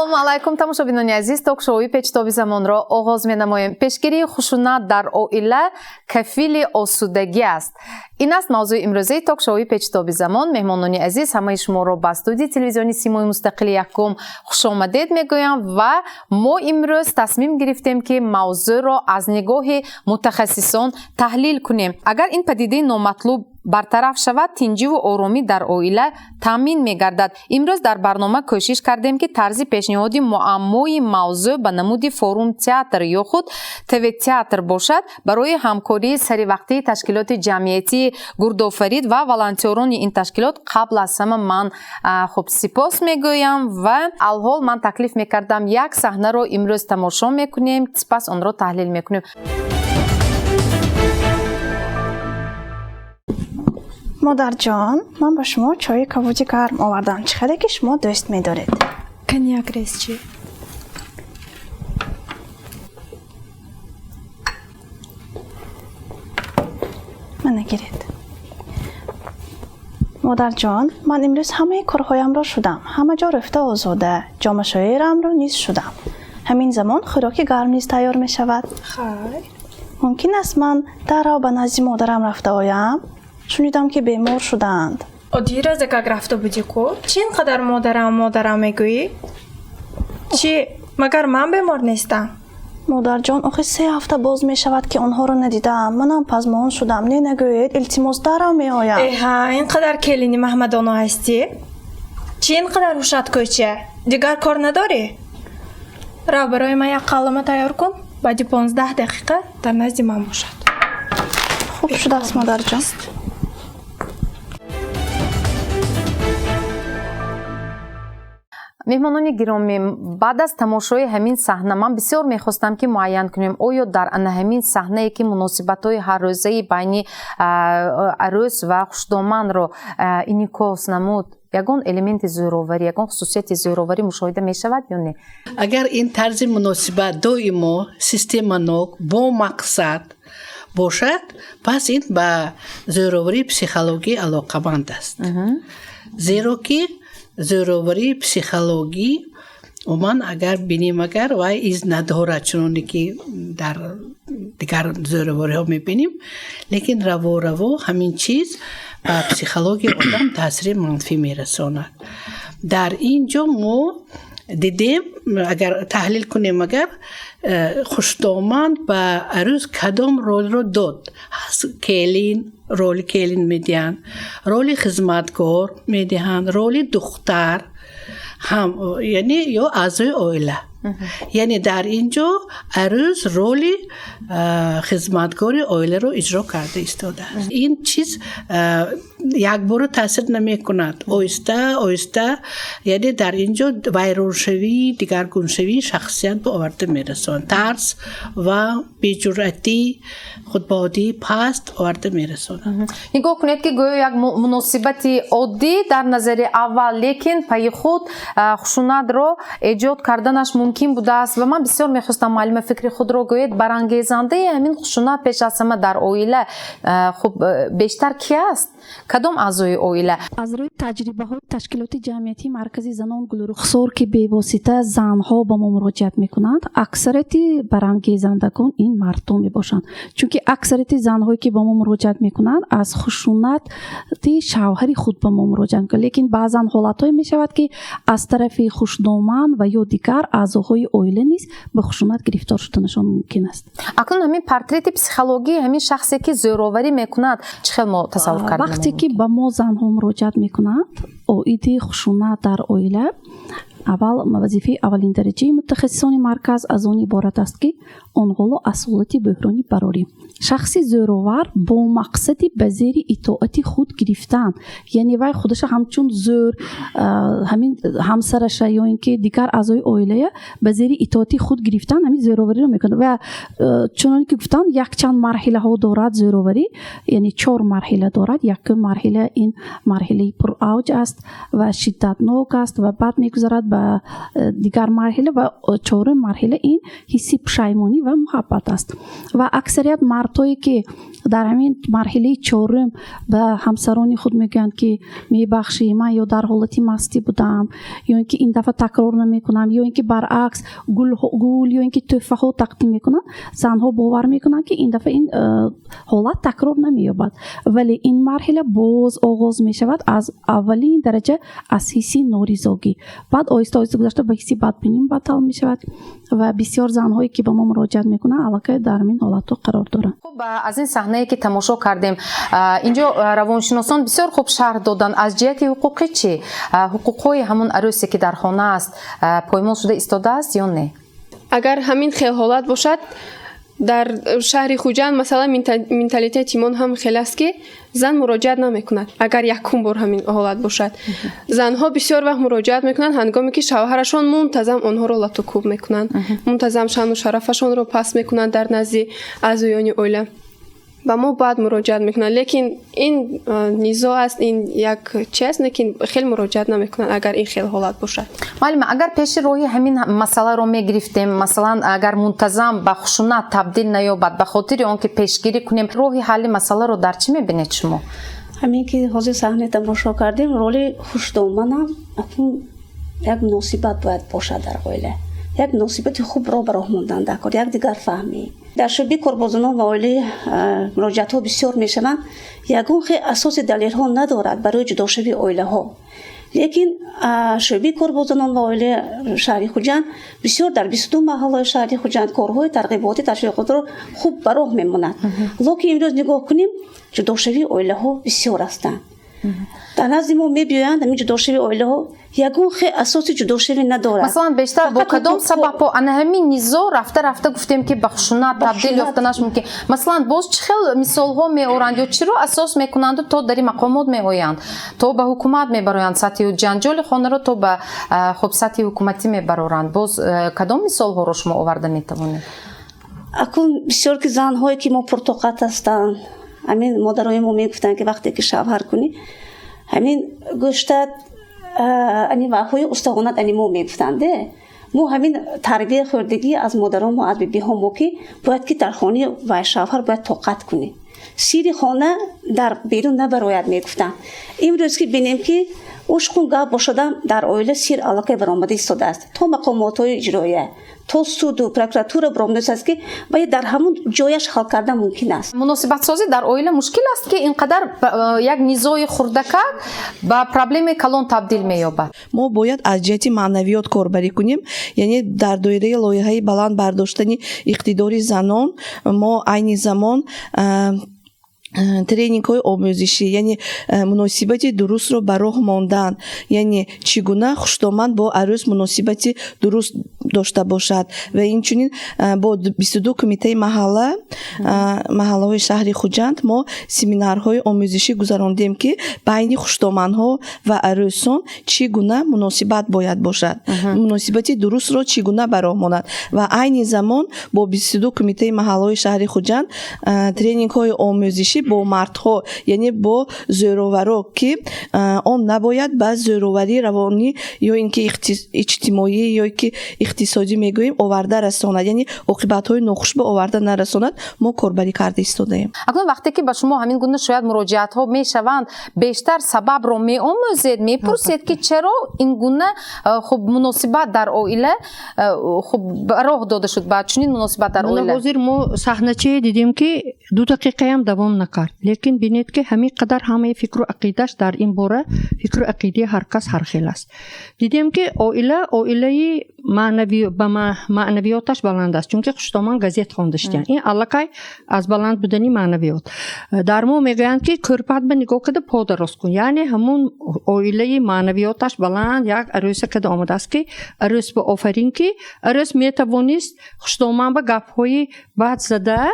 Ассалому алайкум, тамошобинони азиз, ток-шоуи Печтоби замонро оғоз менамоем. Пешгирии хушунат дар оила кафили осудагӣ аст. Ин аст мавзӯи имрӯзаи ток-шоуи Печтоби замон. Меҳмонони азиз, ҳамаи шуморо ба студияи телевизиони Симои мустақили якум хушомадед мегӯям ва мо имрӯз тасмим гирифтем, ки мавзӯъро аз нигоҳи мутахассисон таҳлил кунем. Агар ин падидаи номатлуб бартараф шавад, тинҷиву оромӣ дар оила таъмин мегардад. Имрӯз дар барнома кӯшиш кардем, ки тарзи пешниҳоди муаммои мавзӯъ ба намуди форум театр ё худ ТВ-театр бошад. Барои ҳамкории саривақтии ташкилоти ҷамъиятии Гурдофарид ва волонтёрони ин ташкилот қабл аз ҳама ман хуб сипос мегӯям ва алҳол ман таклиф мекардам, як саҳнаро имрӯз тамошо мекунем, сипас онро таҳлил мекунем. Модарҷон, ман ба шумо чойи кабуди гарм овардам, чӣ хеле ки шумо дӯст медоред. Коньяк рез чӣ? Мана, гиред. Модарҷон, ман имрӯз ҳамаи корҳоямро шудам, ҳама ҷо рӯфта озода, ҷомашӯирамро низ шудам. Ҳамин замон хӯроки гарм низ тайёр мешавад. Хайр. Мумкин аст, ман даррав ба назди модарам рафта оям? Шунидам, ки бемор шудаанд. Дирӯз как рафта будӣ ку? Чӣ ин қадар модарам, модарам мегӯӣ? Чӣ, магар ман бемор нестам? Модарҷон, охи 3 ҳафта боз мешавад, ки онҳоро надидаам. Манам пазмон шудам. Не нагӯед, илтимос, даррав меоям. Эҳа, ин қадар келини Маҳмадоно ҳастӣ? Чӣ ин қадар ҳушат кӯча? Дигар кор надорӣ? Рав, барои ман як қалама тайёр кун, баъди 15 дақиқа дар назди ман бошад. Хуб шудааст, модарҷон. Меҳмонони гиромӣ, баъд аз тамошои ҳамин саҳна ман бисёр мехостам, ки муайян кунем, оё дар ана ҳамин саҳнае, ки муносибатҳои ҳаррӯзаи байни арӯс ва хушдоманро инъикос намуд, ягон элементи зӯроварӣ, ягон хусусияти зӯроварӣ мушоҳида мешавад ё не? Агар ин тарзи муносибат доимо системанок, бо мақсад бошад, пас ин ба зӯроварии психологӣ алоқаманд аст, зеро ки зӯроварии психологӣ умуман, агар бинем, агар вай из надорад, чуноне ки дар дигар зӯровариҳо мебинем, лекин раво раво ҳамин чиз ба психологияи одам таъсири манфӣ мерасонад. Дар ин ҷо мо дидем, агар таҳлил кунем, агар хушдоманд ба арӯс кадом ролро дод? Ҳаст келин, роли келин медиҳанд, роли хизматгор медиҳанд, роли духтар ҳам, яъне ё аъзои оила. Яъне дар ин ҷо арӯс роли хизматгори оиларо иҷро карда истодааст. Ин чиз якбора таъсир намекунад, оҳиста оҳиста, яъне дар ин ҷо вайроншавӣ, дигаргуншавии шахсият ба оварда мерасонад, тарс ва беҷуръатӣ, худбаҳодии паст оварда мерасонад. Нигоҳ кунед, ки гӯё як муносибати оддӣ дар назари аввал, лекин пайи худ хушунатро эҷод карданаш мумкин будааст. Ва ман бисёр мехостам, муаллима, фикри худро гӯед: барангезандаи ҳамин хушунат пеш аз ҳама дар оила хуб бештар ки аст, кадом аъзои оила? Аз рӯи таҷрибаҳои ташкилоти ҷамъиятии маркази занон Гулрухсор, ки бевосита занҳо ба мо муроҷиат мекунанд, аксарияти барангезандагон ин мардон мебошанд, чунки аксарияти занҳое, ки ба мо муроҷиат мекунанд, аз хушунати шавҳари худ ба мо муроҷиат мекунанд. Лекин баъзан ҳолатҳое мешавад, ки аз тарафи хушдоман ва ё дигар аъзоҳои оила низ ба хушунат гирифтор шуданашон мумкин аст. Акнун ҳамин портрети психологии ҳамин шахсе, ки зӯроварӣ мекунад, чӣ хел мо тасаввур карда? Вақте ки ба мо занҳо муроҷиат мекунанд оиди хушунат дар оила, аввал вазифаи аввалиндараҷаи мутахассисони марказ аз он иборат аст, ки онҳоро аз ҳолати бӯҳронӣ барорем. Шахси зӯровар бо мақсади ба зери итоати худ гирифтан, яъне вай худаша ҳамчун зӯр, ҳамин ҳамсараша ё ин ки дигар аъзои оилая ба зери итоати худ гирифтан, ҳамин зӯровариро мекунад. Ва чуноне ки гуфтанд, якчанд марҳилаҳо дорад зӯроварӣ, яъне чор марҳила дорад. Якум марҳила ин марҳилаи пуравҷ аст ва шиддатнок аст ва баъд мегузарад ба ба дигар марҳила. Ва чорум марҳила ин ҳисси пушаймонӣ ва муҳаббат аст. Ва аксарият мардҳое, ки дар ҳамин марҳилаи чорум ба ҳамсарони худ мегӯянд, ки мебахшӣ, ман ё дар ҳолати мастӣ будам, ё ин ки ин дафъа такрор намекунам, ё ин ки баръакс гул ё ин ки тӯҳфаҳо тақдим мекунанд, занҳо бовар мекунанд, ки ин дафъа ин ҳолат такрор намеёбад. Вале ин марҳила боз оғоз мешавад аз аввалин дараҷа аз ҳисси норизогӣ, баъд оҳиста оҳиста гузашта ба ҳисси бадбинӣ мубаддал мешавад. Ва бисёр занҳое, ки ба мо муроҷиат мекунанд, аллакай дар ҳамин ҳолатҳо қарор доранд. Хуб, аз ин саҳнае, ки тамошо кардем, инҷо равоншиносон бисёр хуб шарҳ доданд. Аз ҷиҳати ҳуқуқӣ чӣ? Ҳуқуқҳои ҳамон арӯсе, ки дар хона аст, поймол шуда истодааст ё не? Агар ҳамин хел ҳолат бошад дар шаҳри Хуҷанд, масалан, менталитети мон ҳам хел аст, ки зан муроҷиат намекунад. Агар якум бор ҳамин ҳолат бошад, занҳо бисёр вақт муроҷиат мекунанд, ҳангоме ки шавҳарашон мунтазам онҳоро латукӯб мекунанд, мунтазам шаъну шарафашонро паст мекунанд дар назди аъзоёни оила. Ба мо баъд муроҷиат мекунанд, лекин ин низоъ аст, ин як чи аст, лекин хел муроҷиат намекунанд, агар ин хел ҳолат бошад. Муаллима, агар пеши роҳи ҳамин масъаларо мегирифтем, масалан, агар мунтазам ба хушунат табдил наёбад, ба хотири он ки пешгирӣ кунем, роҳи ҳалли масъаларо дар чӣ мебинед шумо? Ҳамин ки ҳозир саҳна тамошо кардем, роли хушдоманам акнун як муносибат бояд бошад дар оила, як муносибати хубро ба роҳ мондан дар кор, якдигар фаҳмӣ. Дар шӯъбаи кор бо занон ва оила муроҷиатҳо бисёр мешаванд. Ягон хел асоси далелҳо надорад барои ҷудошавии оилаҳо, лекин шӯъбаи кор бо занон ва оила шаҳри Хуҷанд бисёр дар 22 маҳаллаи шаҳри Хуҷанд корҳои тарғиботӣ, ташвиқотро хуб ба роҳ мемонад. Лекин имрӯз нигоҳ кунем, ҷудошавии оилаҳо бисёр ҳастанд. Дар назди мо мебиёянд, ҳамин ҷудошавии оилаҳо ягон хел асоси ҷудошавӣ надорад. Масалан, бештар бо Фақат кадом ҳуқуқҳо- сабабҳо ана ҳамин низоъ рафта рафта, гуфтем, ки ба хушунат Ба табдил хушунат. ёфтанаш мумкин? Масалан, боз чӣ хел мисолҳо меоранд ё чиро асос мекунанду то дар ин мақомот меоянд, то ба ҳукумат мебароянд, сатҳи ҷанҷоли хонаро то ба хуб, сатҳи ҳукуматӣ мебароранд? Боз кадом мисолҳоро шумо оварда метавонед? Акун бисёр ки занҳое ки мо пуртоқат ҳастанд, ҳамин модарои мо мегуфтанд, ки вақте ки шавҳар кунӣ, ҳамин гӯштат ани ваҳои устахонат ани мо мегуфтанд, де. Мо ҳамин тарбия хӯрдагӣ аз модарон мо, аз бибиҳо мо, ки бояд ки дар хонаи вай шавҳар бояд тоқат кунӣ, сири хона дар берун набарояд, мегуфтанд. Имрӯз ки бинем, ки ушқун гап бошадам, дар оила сир аллакай баромада истодааст, то мақомотҳои иҷроия, то суду прокуратура баромада истодааст, ки вай дар ҳамун ҷояш ҳал кардан мумкин аст. Муносибатсозӣ дар оила мушкил аст, ки ин қадар як низои хурдакак ба проблемаи калон табдил меёбад. Мо бояд аз ҷиҳати маънавиёт корбарӣ кунем, яъне дар доираи лоиҳаи баланд бардоштани иқтидори занон мо айни замон тренингҳои омӯзишӣ, яъне муносибати дурустро ба роҳ мондан, яъне чӣ гуна хушдоман бо арӯс муносибати дуруст дошта бошад, ва инчунин бо 22 кумитаи маҳалла, маҳаллаҳои шаҳри Хуҷанд мо семинарҳои омӯзишӣ гузарондем, ки байни хушдоманҳо ва арӯсон чӣ гуна муносибат бояд бошад, муносибати дурустро чӣ гуна ба роҳ монад. Ва айни замон бо 22 кумитаи маҳаллаҳои шаҳри Хуҷанд тренингҳои омӯзишӣ бо мардҳо, яъне бо зӯроваро, ки он набояд ба зӯроварии равонӣ ё ин ки иҷтимоӣ ё ки иқтисодӣ мегӯем оварда расонад, яъне оқибатҳои нохуш ба оварда нарасонад, мо корбарӣ карда истодаем. Акнун вақте ки ба шумо ҳамин гуна шояд муроҷиатҳо мешаванд, бештар сабабро меомӯзед, мепурсед, ки чаро ин гуна хуб, муносибат дар оила хуб, ба роҳ дода шуд ба чунин муносибат дар Мана оила? Ҳозир мо саҳначае дидем, ки 2 дақиқаям давом накард, лекин бинед, ки ҳамин қадар ҳамаи фикру ақидаш дар ин бора, фикру ақидаи ҳар кас ҳар хел аст. Дидем, ки оила оилаи маънави, ба маънавиёташ баланд аст, чунки хуштоман газет хонда шудиян. Ин аллакай аз баланд будани маънавиёт. Дар мо мегӯянд, ки кӯрпат ба нигоҳ карда по дароз кун, яъне ҳамун оилаи маънавиёташ баланд як арӯса карда омадааст, ки арӯс ба офарин, ки арӯс метавонист хуштоман ба гапҳои бад зада,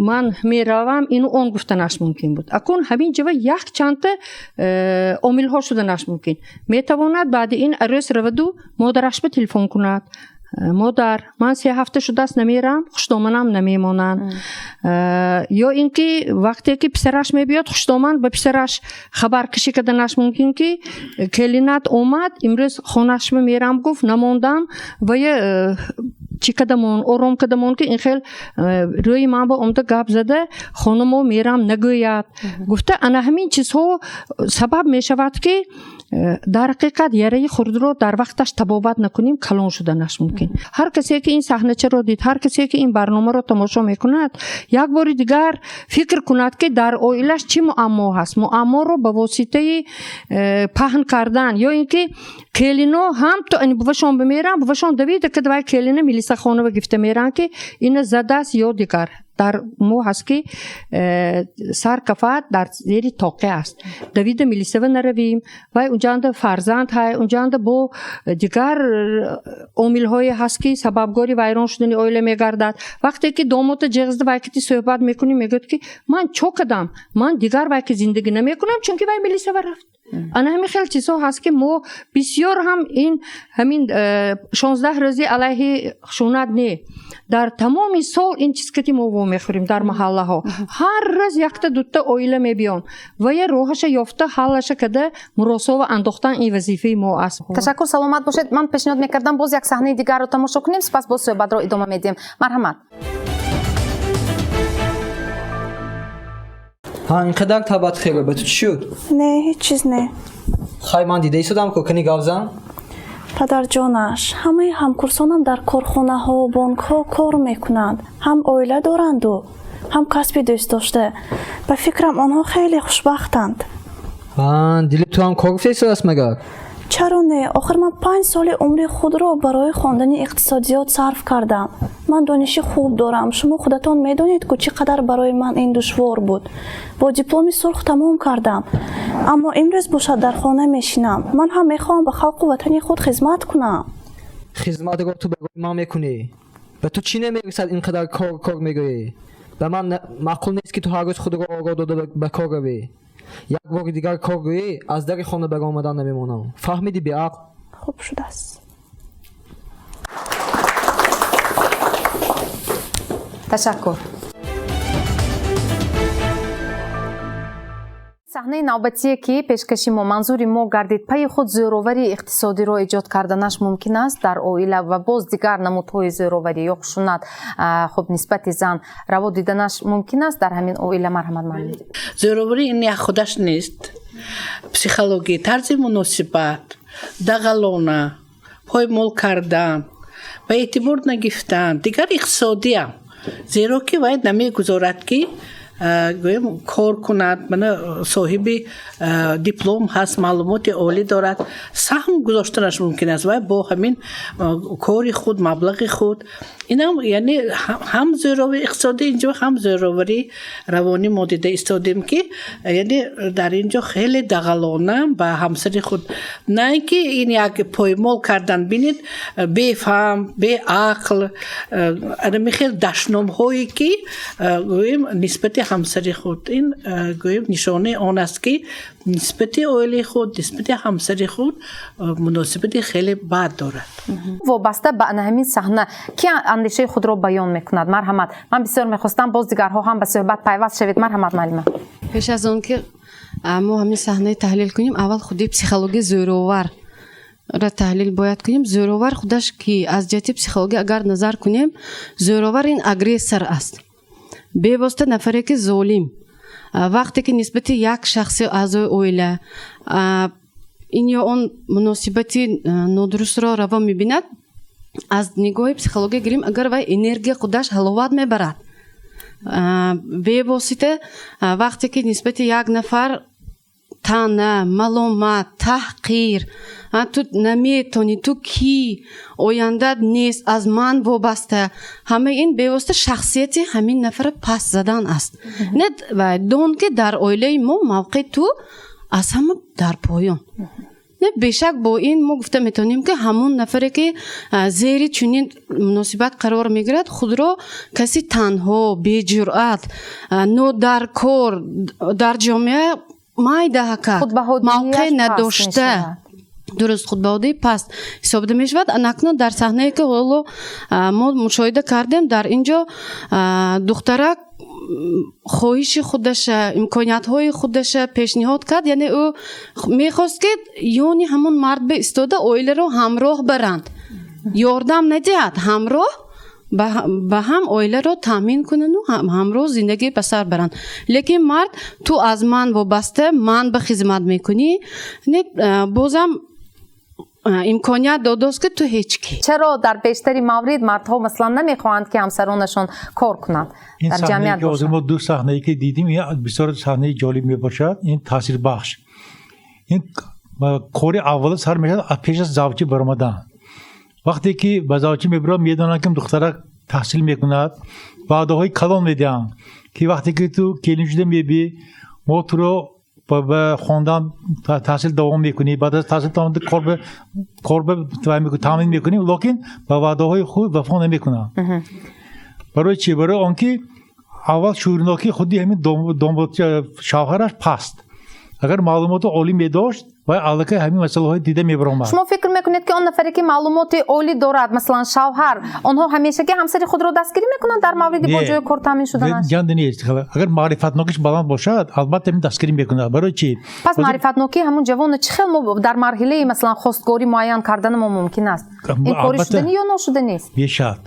ман меравам, ину он гуфтанаш мумкин буд. Акун ҳамин ҷава як чандта омилҳо шуданаш мумкин. Метавонад баъди ин арӯс раваду модараш ба телефон кунад. Модар, ман 3 ҳафта шудааст намерам, хушдоманам намемонанд. Ё ин ки вақте ки писараш мебиёд, хушдоман ба писараш хабар кашӣ карданаш мумкин, ки келинат омад, имрӯз хонашма мерам гуфт, намондам, вая чӣ кардамон, ором кардамон, ки ин хел рӯи ман ба омада гап зада, хонамо мерам нагӯяд гуфта. Ана ҳамин чизҳо сабаб мешавад, ки дар ҳақиқат яраи хурдро дар вақташ табобат накунем, калон шуданаш мумкин. Ҳар касе ки ин саҳначаро дид, ҳар касе ки ин барномаро тамошо мекунад, як бори дигар фикр кунад, ки дар оилаш чӣ муаммо ҳаст. Муамморо ба воситаи паҳн кардан ё ин ки келино ҳам то бувашон бимеран, бувашон давида ки давай келина милисахонава гифта меран, ки ина задааст ё дигар. Дар мо ҳаст, ки сар кафат дар зери тоқе аст, давида милисава наравем, вай унҷанда фарзанд ҳай, унҷанда бо дигар омилҳое ҳаст, ки сабабгори вайрон шудани оила мегардад. Вақте ки домота ҷеғзда вай кити суҳбат мекунӣ, мегӯяд, ки ман чо кардам, ман дигар вай ки зиндагӣ намекунам, чунки вай милисава рафт. Ана ҳамин хел чизҳо ҳаст, ки мо бисёр ҳам ин ҳамин 16 рӯзи алайҳи хушунат не, дар тамоми сол ин чиз кати мо вомехӯрем. Дар маҳаллаҳо ҳар рӯз якта дута оила мебиён ва я роҳаша ёфта, ҳаллаша када муросова андохтан ин вазифаи мо аст. Ташаккур, саломат бошед. Ман пешниҳод мекардам, боз як саҳнаи дигарро тамошо кунем, сипас боз суҳбатро идома медиҳем. Марҳамат. Ҳа, ин қадар табат хеле, ба ту чӣ шуд? Не, ҳеҷ чиз не. Хай, ман дида истодам ку, кани гавзан. Падарҷонаш, ҳамаи ҳамкурсонам дар корхонаҳо, бонкҳо кор мекунанд, ҳам оила доранду, ҳам касби дӯстдошта. Ба фикрам, онҳо хеле хушбахтанд. Дили ту ҳам кор гуфта истодааст магар? Чаро не? Охир ман 5 соли умри худро барои хондани иқтисодиёт сарф кардам. Ман дониши хуб дорам. Шумо худатон медонед ку, чӣ қадар барои ман ин душвор буд. Бо дипломи сурх тамом кардам, аммо имрӯз бошад дар хона мешинам. Ман ҳам мехоҳам ба халқу ватани худ хизмат кунам. Хизматро ту барои ман мекунӣ. Ба ту чӣ намерасад, ин қадар кор кор мегӯӣ? Ба ман маъқул нест, ки ту ҳар рӯз худро оро дода ба кор равӣ. Як бори дигар кор гӯӣ, аз дари хона баромадан намемонам, фаҳмидӣ, беақл? Хуб шудааст. Ташаккур. Саҳнаи навбатие, ки пешкаши мо, манзури мо гардид, пайи худ зӯроварии иқтисодиро эҷод карданаш мумкин аст дар оила ва боз дигар намудҳои зӯроварӣ ё хушунат, хуб, нисбати зан раво диданаш мумкин аст дар ҳамин оила. Марҳамат, муаллим. Зӯроварӣ ин як худаш нест. Психология, тарзи муносибат, дағалона поймол кардан, ба эътибор нагифтан, дигар иқтисодиам, зеро ки вай намегузорад, ки гӯем, кор кунад. Мана, соҳиби диплом ҳаст, маълумоти олӣ дорад, саҳм гузоштанаш мумкин аст, вай бо ҳамин кори худ, маблағи худ. Инам яъне ҳам зӯровари иқтисодӣ инҷо, ҳам зӯроварии равонӣ мо дида истодем, ки яъне дар ин ҷо хеле дағалона ба ҳамсари худ, на ин ки ин як поймол кардан, бинед, бефаҳм, беақл, анами хел дашномҳое, ки гӯем, нисбати ҳамсари худ, ин гӯем, нишонаи он аст, ки нисбати оилаи худ, нисбати ҳамсари худ муносибати хеле бад дорад. Вобаста ба ана ҳамин саҳна ки андешаи худро баён мекунад? Марҳамат. Ман бисёр мехостам, боз дигарҳо ҳам ба суҳбат пайваст шавед. Марҳамат, муаллима. Пеш аз он ки мо ҳамин саҳнаи таҳлил кунем, аввал худи психологияи зӯровар ра таҳлил бояд кунем. Зӯровар худаш ки, аз ҷиҳати психология агар назар кунем, зӯровар ин агрессор аст, бевосита нафаре ки золим. Вақте ки нисбати як шахси аъзои оила ин ё он муносибати нодурустро раво мебинад, аз нигоҳи психология гирем агар, вай энергия худаш ҳаловат мебарад. Бевосита вақте ки нисбати як нафар таъна, маломат, таҳқир, ту наметонӣ, ту кӣ, ояндат нест, аз ман вобаста, ҳамаи ин бевосита шахсияти ҳамин нафара паст задан аст. Не дон, ки дар оилаи мо мавқеи ту аз ҳама дар поён. Не, бешак, бо ин мо гуфта метавонем, ки ҳамон нафаре ки зери чунин муносибат қарор мегирад, худро каси танҳо, беҷуръат, нодаркор, дар ҷомеа майдаҳака мавқеъ надошта. Дуруст, худбаҳодии паст ҳисобида мешавад. Анакнун дар саҳнае, ки ҳоло мо мушоҳида кардем, дар ин ҷо духтарак хоҳиши худаша, имкониятҳои худаша пешниҳод кард, яъне ӯ мехост, ки ёни ҳамон мард биистода, оиларо ҳамроҳ баранд, ёрдам надиҳад, ҳамроҳ ба ҳам оиларо таъмин кунану ҳамроҳ зиндагӣ ба сар баранд. Лекин мард: «Ту аз ман вобаста, ман ба хизмат мекунӣ», бозам имконият додааст, ки ту ҳеҷ ки. Чаро дар бештари маврид мардҳо, масалан, намехоҳанд, ки ҳамсаронашон кор кунанд, дар ҷамъият? Ҳозир мо ду саҳнае ки дидим, бисёр саҳнаи ҷолиб мебошад, ин таъсирбахш. Ин кори аввала сар мешавад аз пеш аз завчӣ баромадан. Вақте ки ба завчӣ мебарад, медонанд, ки духтарак таҳсил мекунад, ваъдаҳои калон медиҳанд, ки вақте ки ту келин шуда мебӣ, мо туро ба хондан, таҳсил давом мекунӣ, баъд аз таҳсил тамом кор таъмин мекунем. Лекин ба ваъдаҳои худ вафо намекунанд. Барои чӣ? Барои он ки аввал шуурнокии худи ҳамин шавҳараш паст. Агар маълумоти олӣ медошт, вай аллакай ҳамин масъалаҳои дида мебаромад. Шумо фикр мекунед, ки он нафаре, ки маълумоти олӣ дорад, масалан шавҳар, онҳо ҳамешагӣ ҳамсари худро дастгирӣ мекунанд дар мавриди бо ҷои кор таъмин шуданаш? Ҷанде нест. Агар маърифатнокиш баланд бошад, албатта ҳамин дастгирӣ мекунад. Барои чӣ? Пас маърифатнокии ҳамун ҷавонро чӣ хел мо дар марҳилаи, масалан, хостгорӣ муайян кардани мо мумкин аст? Ин кори шуданӣ ё ношуданист? Мешавад.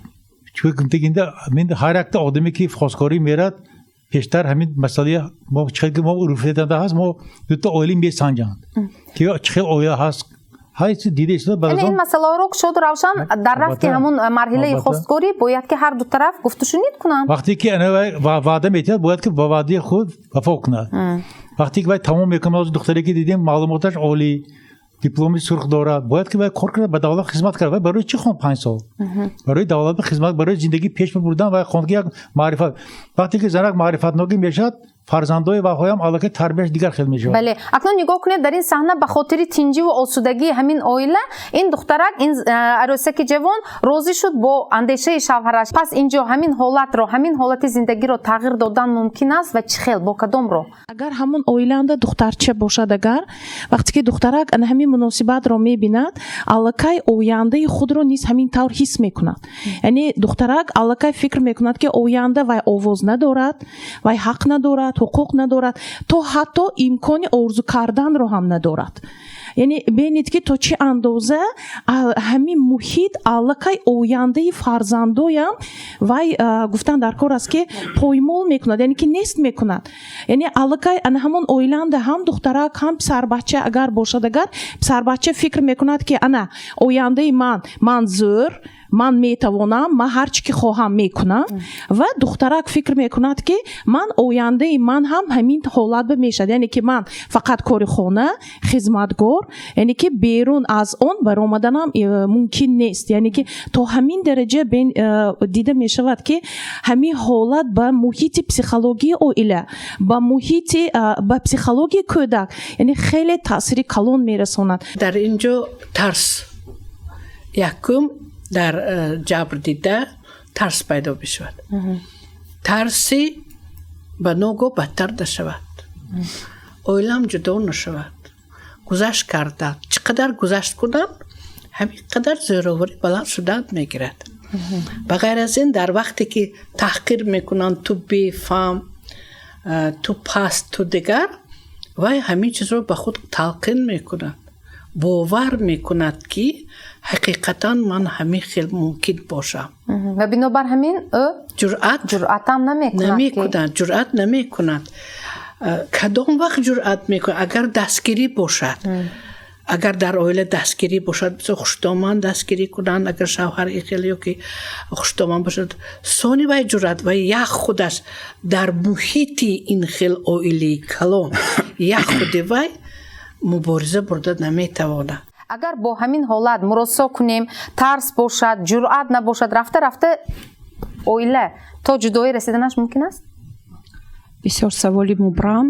Чунки ҳар якта одаме, ки хостгорӣ мерад, пештар ҳамин масъалаи мо чӣ ки мо урфиятанда ҳаст, мо дута оила месанҷанд, ки чӣ хел оила ҳаст, ҳайси дида истода. Яъне ин масъалаҳоро кушоду равшан дар рафти ҳамун марҳилаи хостгорӣ бояд, ки ҳар ду тараф гуфтушунид кунанд. Вақте ки ваъда метиҳад, бояд ки ба ваъдаи худ вафо кунад. Вақте ки вай тамом мекунад, духтаре ки дидем, маълумоташ олӣ, дипломи сурх дорад, бояд ки вай кор кунад, ба давлат хизмат кунад. Вай барои чӣ хонд 5 сол? Барои давлат хизмат, барои зиндагӣ пеш бибурдан вай хонд, ки як маърифат. Вақте ки занак маърифатнокӣ мешавад, фарзандои ваҳоям аллакай тарбияш дигар хел мешавад. Бале, акнун нигоҳ кунед, дар ин саҳна ба хотири тинҷиву осудагии ҳамин оила ин духтарак, ин арӯсаки ҷавон розӣ шуд бо андешаи шавҳараш. Пас инҷо ҳамин ҳолатро, ҳамин ҳолати зиндагиро тағйир додан мумкин аст ва чӣ хел, бо кадом роҳ? Агар ҳамон оилаанда духтарча бошад, агар вақте ки духтарак ана ҳамин муносибатро мебинад, аллакай ояндаи худро низ ҳамин тавр ҳис мекунад. Яъне духтарак аллакай фикр мекунад, ки оянда вай овоз надорад, вай ҳақ надорад, ҳуқуқ надорад, то ҳатто имкони орзу карданро ҳам надорад. Яъне бинед, ки то чӣ андоза ҳамин муҳит аллакай ояндаи фарзандоям вай, гуфтан дар кор аст, ки поймол мекунад, яъне ки нест мекунад. Яъне аллакай ана ҳамон оилаанда ҳам духтарак, ҳам писарбача агар бошад, агар писарбача фикр мекунад, ки ана ояндаи ман, ман зӯр, ман метавонам, ман ҳар чӣ ки хоҳам мекунам, ва духтарак фикр мекунад, ки ман ояндаи ман ҳам ҳамин ҳолат ба мешавад, яъне ки ман фақат кори хона, хизматгор, яъне ки берун аз он баромаданам мумкин нест. Яъне ки то ҳамин дараҷа дида мешавад, ки ҳамин ҳолат ба муҳити психологии оила, ба муҳити ба психологияи кӯдак, яъне хеле таъсири калон мерасонад. Дар ин ҷо тарс якум, дар ҷабр дида тарс пайдо мешавад, тарси ба ногоҳ бадтар нашавад, оилам ҷудо нашавад. Гузашт кардан, чӣ қадар гузашт кунам, ҳамин қадар зӯроварӣ баланд шудан мегирад. Ба ғайр аз ин, дар вақте ки таҳқир мекунанд, ту бефаҳм, ту паст, ту дигар, вай ҳамин чизро ба худ талқин мекунад, бовар мекунад, ки ҳақиқатан ман ҳамин хел мумкин бошам. Ва бинобар ҳамин ӯ ҷуръат ҷуръатам намекунад. Намекунад, ҷуръат намекунад. Кадом вақт ҷуръат мекунад? Агар дастгирӣ бошад, агар дар оила дастгирӣ бошад, бисёр хушдоман дастгирӣ кунанд, агар шавҳар ихел ё ки хушдоман бошад, сони вай ҷуръат вай як худаш дар муҳити ин хел оилаи калон як худи вай мубориза бурда наметавонад. Агар бо ҳамин ҳолат муросо кунем, тарс бошад, ҷуръат набошад, рафта рафта оила то ҷудоӣ расиданаш мумкин аст? Бисёр саволи мубрам.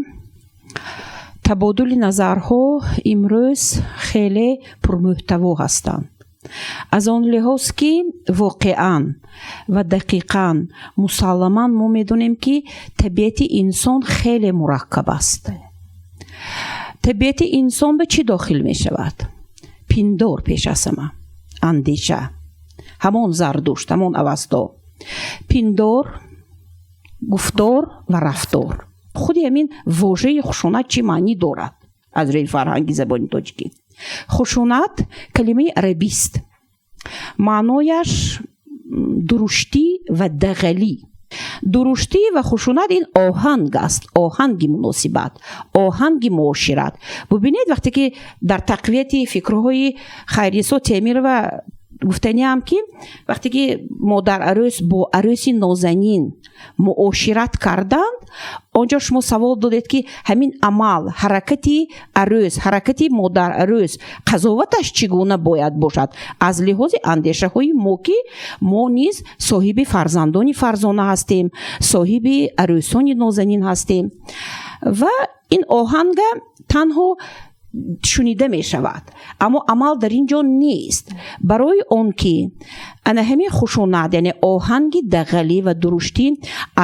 Табодули назарҳо имрӯз хеле пурмуҳтаво ҳастанд, аз он лиҳоз ки воқеан ва дақиқан, мусалламан мо медонем, ки табиати инсон хеле мураккаб аст. Табиати инсон ба чӣ дохил мешавад? Пирӣ дохил мешавад. Пиндор пеш аз ҳама андеша, ҳамон Зардушт, ҳамон Авасто, пиндор, гуфтор ва рафтор. Худи ҳамин вожаи хушунат чӣ маънӣ дорад аз рӯи фарҳанги забони тоҷикӣ? Хушунат калимаи арабист, маънояш дуруштӣ ва дағалӣ. Дуруштӣ ва хушунат ин оҳанг аст, оҳанги муносибат, оҳанги муошират. Бубинед, вақте ки дар тақвияти фикрҳои Хайринисо Темирова гуфтаниам, ки вақте ки модар арӯс бо арӯси нозанин муошират карданд, он ҷо шумо савол додед, ки ҳамин амал, ҳаракати арӯс, ҳаракати модар арӯс, қазоваташ чӣ гуна бояд бошад аз лиҳози андешаҳои мо, ки мо низ соҳиби фарзандони фарзона ҳастем, соҳиби арӯсони нозанин ҳастем. Ва ин оҳанга танҳо шунида мешавад, аммо амал дар ин ҷо нест. Барои он ки ана ҳамин хушунат, яъне оҳанги дағалӣ ва дуруштӣ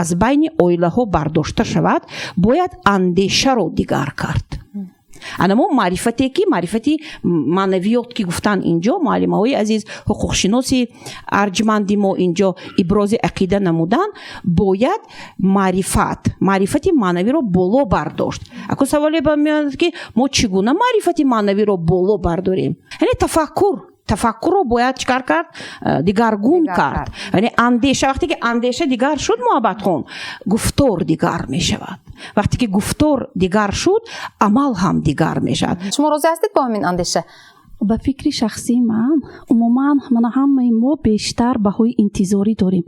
аз байни оилаҳо бардошта шавад, бояд андешаро дигар кард. Ана мо маърифате, ки маърифати маънавиёт ки гуфтан, инҷо муаллимаҳои азиз, ҳуқуқшиноси арҷманди мо инҷо ибрози ақида намудан, бояд маърифати маънавиро боло бардошт. Аку саволе ба меояд, ки мо чӣ гуна маърифати маънавиро боло бардорем? Яъне тафаккурро бояд чӣ кар кард? Дигаргун кард, яъне андеша. Вақте ки андеша дигар шуд, Муҳаббатхон, гуфтор дигар мешавад. Вақте ки гуфтор дигар шуд, амал ҳам дигар мешавад. Шумо розӣ ҳастед бо ҳамин андеша? Ба фикри шахсии ман, умуман мана ҳамаи мо бештар баҳои интизорӣ дорем.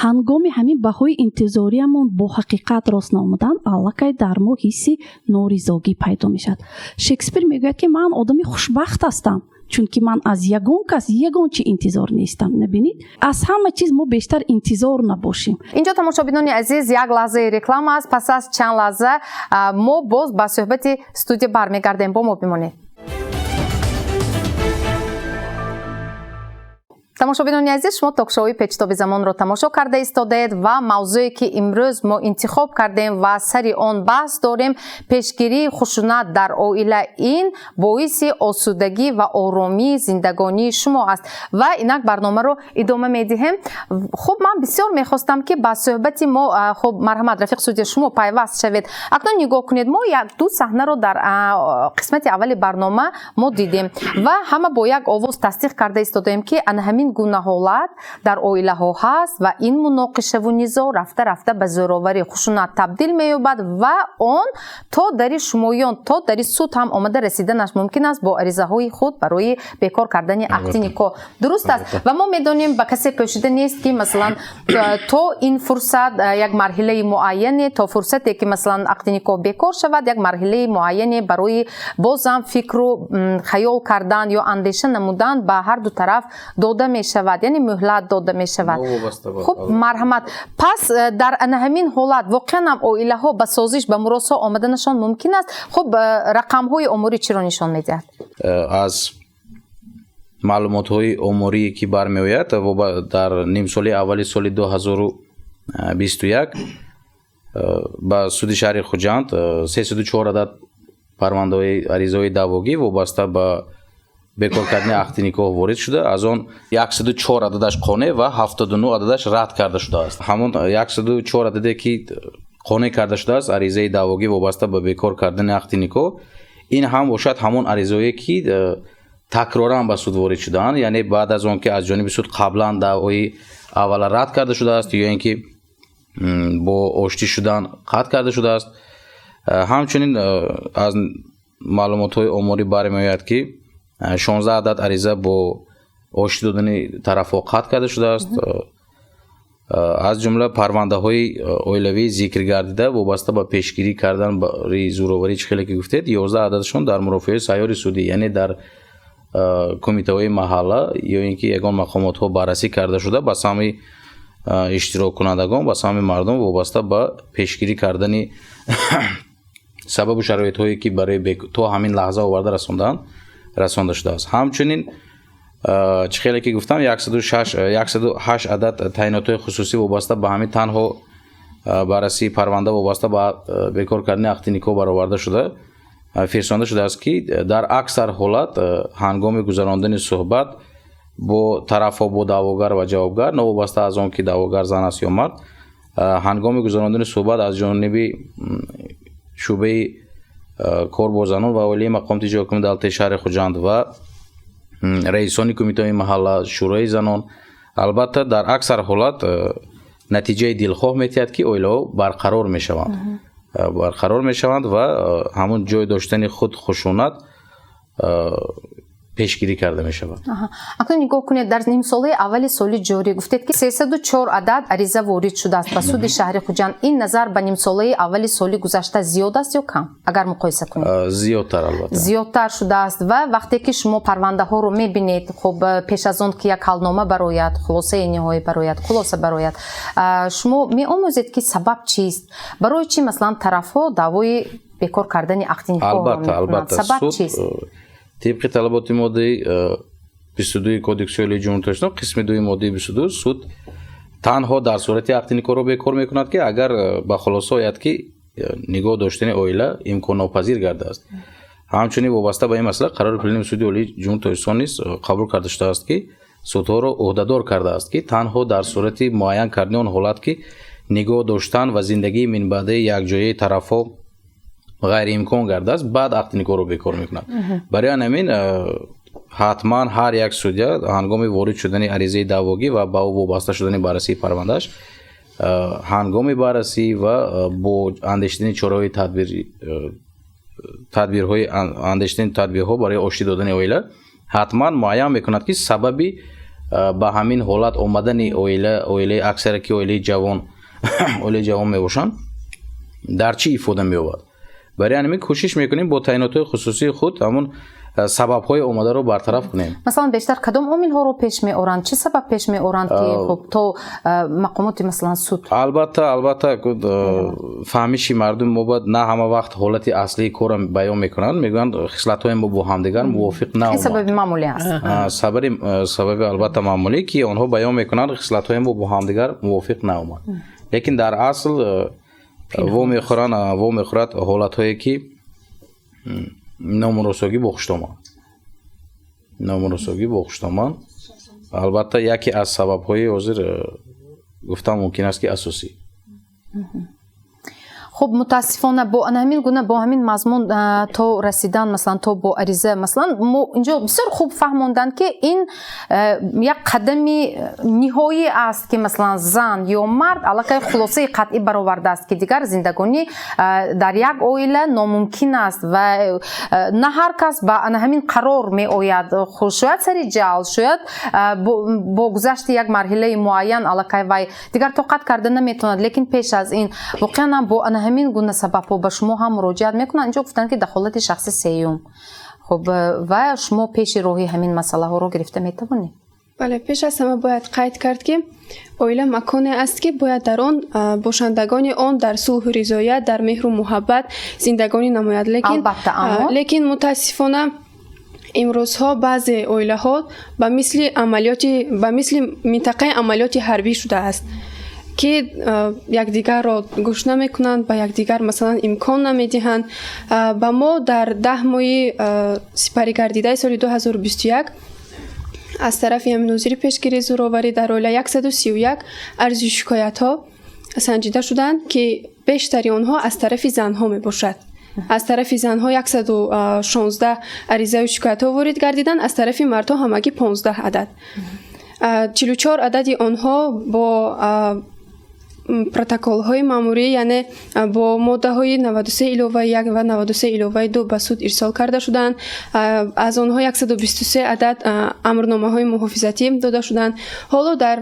Ҳангоми ҳамин баҳои интизориамон бо ҳақиқат рост наомадан, аллакай дар мо ҳисси норизогӣ пайдо мешавад. Шекспир мегӯяд, ки ман одами хушбахт ҳастам, чунки ман аз ягон кас ягон чи интизор нестам. Набинед, аз ҳама чиз мо бештар интизор набошем. Инҷо, тамошобинони азиз, як лаҳзаи реклама аст. Пас аз чанд лаҳза мо боз ба суҳбати студия бармегардем. Бо мо бимонед. Тамошобинони азиз, шумо токшоуи Печтоби замонро тамошо карда истодаед ва мавзӯе, ки имрӯз мо интихоб кардем ва сари он баҳс дорем, пешгирии хушунат дар оила, ин боиси осудагӣ ва оромии зиндагонии шумо аст. Ва инак барномаро идома медиҳем. Хуб, ман бисёр мехостам, ки ба суҳбати мо, хуб, марҳамат, рафиқ судя, шумо пайваст шавед. Акнун нигоҳ кунед, мо як ду саҳнаро дар қисмати аввали барнома мо дидем ва ҳама бо як овоз тасдиқ карда истодаем, ки ана ҳамин гуна ҳолат дар оилаҳо ҳаст ва ин муноқишаву низоъ рафта рафта ба зӯроварӣ, хушунат табдил меёбад ва он то дари шумоён, то дари суд ҳам омада расиданаш мумкин аст бо аризаҳои худ барои бекор кардани ақди никоҳ. Дуруст аст? Ва мо медонем, ба касе пӯшида нест, ки масалан то ин фурсат як марҳилаи муайяне, то фурсате ки масалан ақди никоҳ бекор шавад, як марҳилаи муайяне барои бозам фикру хаёл кардан ё андеша намудан ба ҳар ду тараф дода мешавад, яъне муҳлат дода мешавад. Хуб, марҳамат. Пас дар ана ҳамин ҳолат воқеан ҳам оилаҳо ба созиш, ба муросо омаданашон мумкин аст? Хуб, рақамҳои оморӣ чиро нишон медиҳад? Аз маълумотҳои оморие, ки бармеояд, дар нимсолаи аввали соли 2021 ба суди шаҳри Хуҷанд 304 адад парвандаҳои аризаҳои даъвогӣ вобаста ба бекор кардани ақди никоҳ ворид шуда, аз он 104 ададаш қонеъ ва 79 ададаш рад карда шудааст. Ҳамон 104 ададе, ки қонеъ карда шудааст, аризаи даъвогӣ вобаста ба бекор кардани ақди никоҳ, ин ҳам бошад ҳамон аризаое, ки такроран ба суд ворид шудаанд, яъне баъд аз он ки аз ҷониби суд қаблан даъвои аввала рад карда шудааст ё ин ки бо оштӣ шудан қатъ карда шудааст. Ҳамчунин аз маълумотҳои оморӣ бармеояд, ки 16 адад ариза бо оштӣ додани тарафҳо қатъ карда шудааст. Аз ҷумла парвандаҳои оилавии зикр гардида вобаста ба пешгирӣ кардан барои зӯроварӣ, чӣ хеле ки гуфтед, 11 ададашон дар мурофиаҳои сайёри судӣ, яъне дар кумитаҳои маҳалла ё ин ки ягон мақомотҳо баррасӣ карда шуда, ба самъи иштироккунандагон, ба самъи мардум вобаста ба пешгирӣ кардани сабабу шароитҳое, ки барои то ҳамин лаҳза оварда расондаанд, расонда шудааст. Ҳамчунин, чӣ хеле ки гуфтам, 108 адад таъйинотҳои хусусӣ вобаста ба ҳамин танҳо баррасии парванда вобаста ба бекор кардани ақди никоҳ бароварда шуда. Фирсонда шудааст, ки дар аксар ҳолат ҳангоми гузарондани суҳбат бо тарафҳо, бо даъвогар ва ҷавобгар, новобаста аз он ки даъвогар зан аст ё мард, ҳангоми гузарондани суҳбат аз ҷониби шӯъбаи кор бо занон ва оилаи мақомоти иҷроияи ҳокимияти давлатии шаҳри Хуҷанд ва раисони кумитаҳои маҳалла, шӯрои занон, албатта, дар аксар ҳолат натиҷаи дилхоҳ метиҳад, ки оилаҳо барқарор мешаванд ва ҳамун ҷой доштани худ хушунат пешгирӣ карда мешавад. Акнун нигоҳ кунед, дар нимсолаи аввали соли ҷорӣ гуфтед, ки 304 адад ариза ворид шудааст ба суди шаҳри Хуҷанд. Ин назар ба нимсолаи аввали соли гузашта зиёд аст ё кам, агар муқоиса кунед? Зиёдтар, албатта. Зиёдтар шудааст. Ва вақте ки шумо парвандаҳоро мебинед, хуб, пеш аз он ки як ҳалнома барояд, хулосаи ниҳоӣ барояд, хулоса барояд, шумо меомӯзед, ки сабаб чист, барои чӣ, масалан, тарафҳо даъвои бекор кардани ақди никоҳро мекунанд? Сабаб чист? Тибқи талаботи моддаи 22 Кодекси оилаи Ҷумҳурии Тоҷикистон, қисми дуи моддаи 22, суд танҳо дар сурати ақди никоҳро бекор мекунад, ки агар ба хулоса ояд, ки нигоҳ доштани оила имконнопазир гардааст. Ҳамчунин вобаста ба ин масъала қарори пленуми Суди Олии Ҷумҳурии Тоҷикистон низ қабул карда шудааст, ки судҳоро ӯҳдадор кардааст, ки танҳо дар сурати муайян кардани он ҳолат, ки нигоҳ доштан ва зиндагии минбаъдаи якҷояи тарафҳо ғайриимкон гардааст, баъд ақди никоҳро бекор мекунад. Барои ҳамин ҳатман ҳар як судя ҳангоми ворид шудани аризаи даъвогӣ ва ба ӯ вобаста шудани баррасии парвандааш, ҳангоми баррасӣ ва бо андешидани чораҳои тадбирҳои, андешидани тадбирҳо барои оштӣ додани оила, ҳатман муайян мекунад, ки сабаби ба ҳамин ҳолат омадани оила, оилаи аксара, ки оилаи ҷавон мебошанд, дар чӣ ифода меёбад. Барои ҳамин кӯшиш мекунем бо таъинотҳои хусусии худ ҳамун сабабҳои омадаро бартараф кунем. Масалан, бештар кадом омилҳоро пеш меоранд? Чӣ сабаб пеш меоранд, ки хуб, то мақомоти, масалан, суд? Албатта, фаҳмиши мардум мо бояд на ҳама вақт ҳолати аслии корро баён мекунанд. Мегӯянд, хислатҳои мо бо ҳамдигар мувофиқ наомад. Сабаби маъмулӣ аст. Сабаби, албатта, маъмулӣ, ки онҳо баён мекунанд, хислатҳои мо бо ҳамдигар мувофиқ наомад, лекин дар асл во мехӯрад ҳолатҳое, ки номуросогӣ бо хуштоман, албатта, яке аз сабабҳои ҳозир гуфтан мумкин аст, ки асосӣ. Хуб, мутаассифона, бо ҳамин гуна, бо ҳамин мазмун то расидан, масалан, то бо ариза, масалан, мо инҷо бисёр хуб фаҳмонданд, ки ин як қадами ниҳоӣ аст, ки, масалан, зан ё мард аллакай хулосаи қатъӣ баровардааст, ки дигар зиндагонӣ дар як оила номумкин аст. Ва на ҳар кас ба ана ҳамин қарор меояд. Шояд сари ҷал, шояд бо гузашти як марҳилаи муайян аллакай вай дигар тоқат карда наметавонад. Лекин пеш аз ин воқеан ҳам бо ана ҳамин гуна сабабҳо ба шумо ҳам муроҷиат мекунанд. Инҷо гуфтанд, ки дахолати шахси сеюм. Хуб, ва шумо пеши роҳи ҳамин масъалаҳоро гирифта метавонед? Бале, пеш аз ҳама бояд қайд кард, ки оила маконе аст, ки бояд дар он бошандагони он дар сулҳу ризоят, дар меҳру муҳаббат зиндагонӣ намояд. Лекин мутаассифона, имрӯзҳо баъзе оилаҳо ба мисли минтақаи амалиёти ҳарбӣ шудааст, ки якдигарро гӯш намекунанд, ба якдигар, масалан, имкон намедиҳанд. Ба мо дар 10 моҳи сипаригардидаи соли 2021 аз тарафи ҳамин нозири пешгирии зӯроварӣ дар оила 131 арзу шикоятҳо санҷида шуданд, ки бештари онҳо аз тарафи занҳо мебошад. Аз тарафи занҳо 116 аризаю шикоятҳо ворид гардиданд, аз тарафи мардҳо ҳамагӣ 15 адад. 44 адади онҳо бо протоколҳои маъмурӣ, яъне бо моддаҳои 93 иловаи 1 ва 93 иловаи 2 ба суд ирсол карда шуданд. Аз онҳо 123 адад амрномаҳои муҳофизатӣ дода шуданд. Ҳоло дар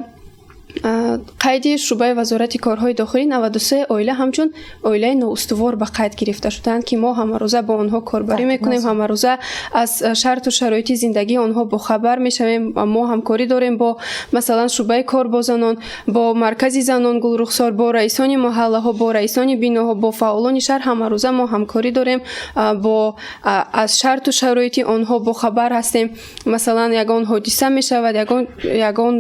қайди шӯъбаи Вазорати корҳои дохилӣ 93 оила ҳамчун оилаи ноустувор ба қайд гирифта шуданд, ки мо ҳамарӯза бо онҳо корбарӣ мекунем, ҳамарӯза аз шарту шароити зиндагии онҳо бохабар мешавем. Мо ҳамкорӣ дорем бо, масалан, шӯъбаи кор бо занон, бо маркази занон Гулрухсор, бо раисони маҳаллаҳо, бо раисони биноҳо, бо фаъолони шаҳр. Ҳамарӯза мо ҳамкорӣ дорем, бо аз шарту шароити онҳо бохабар ҳастем. Масалан, ягон ҳодиса мешавад, ягон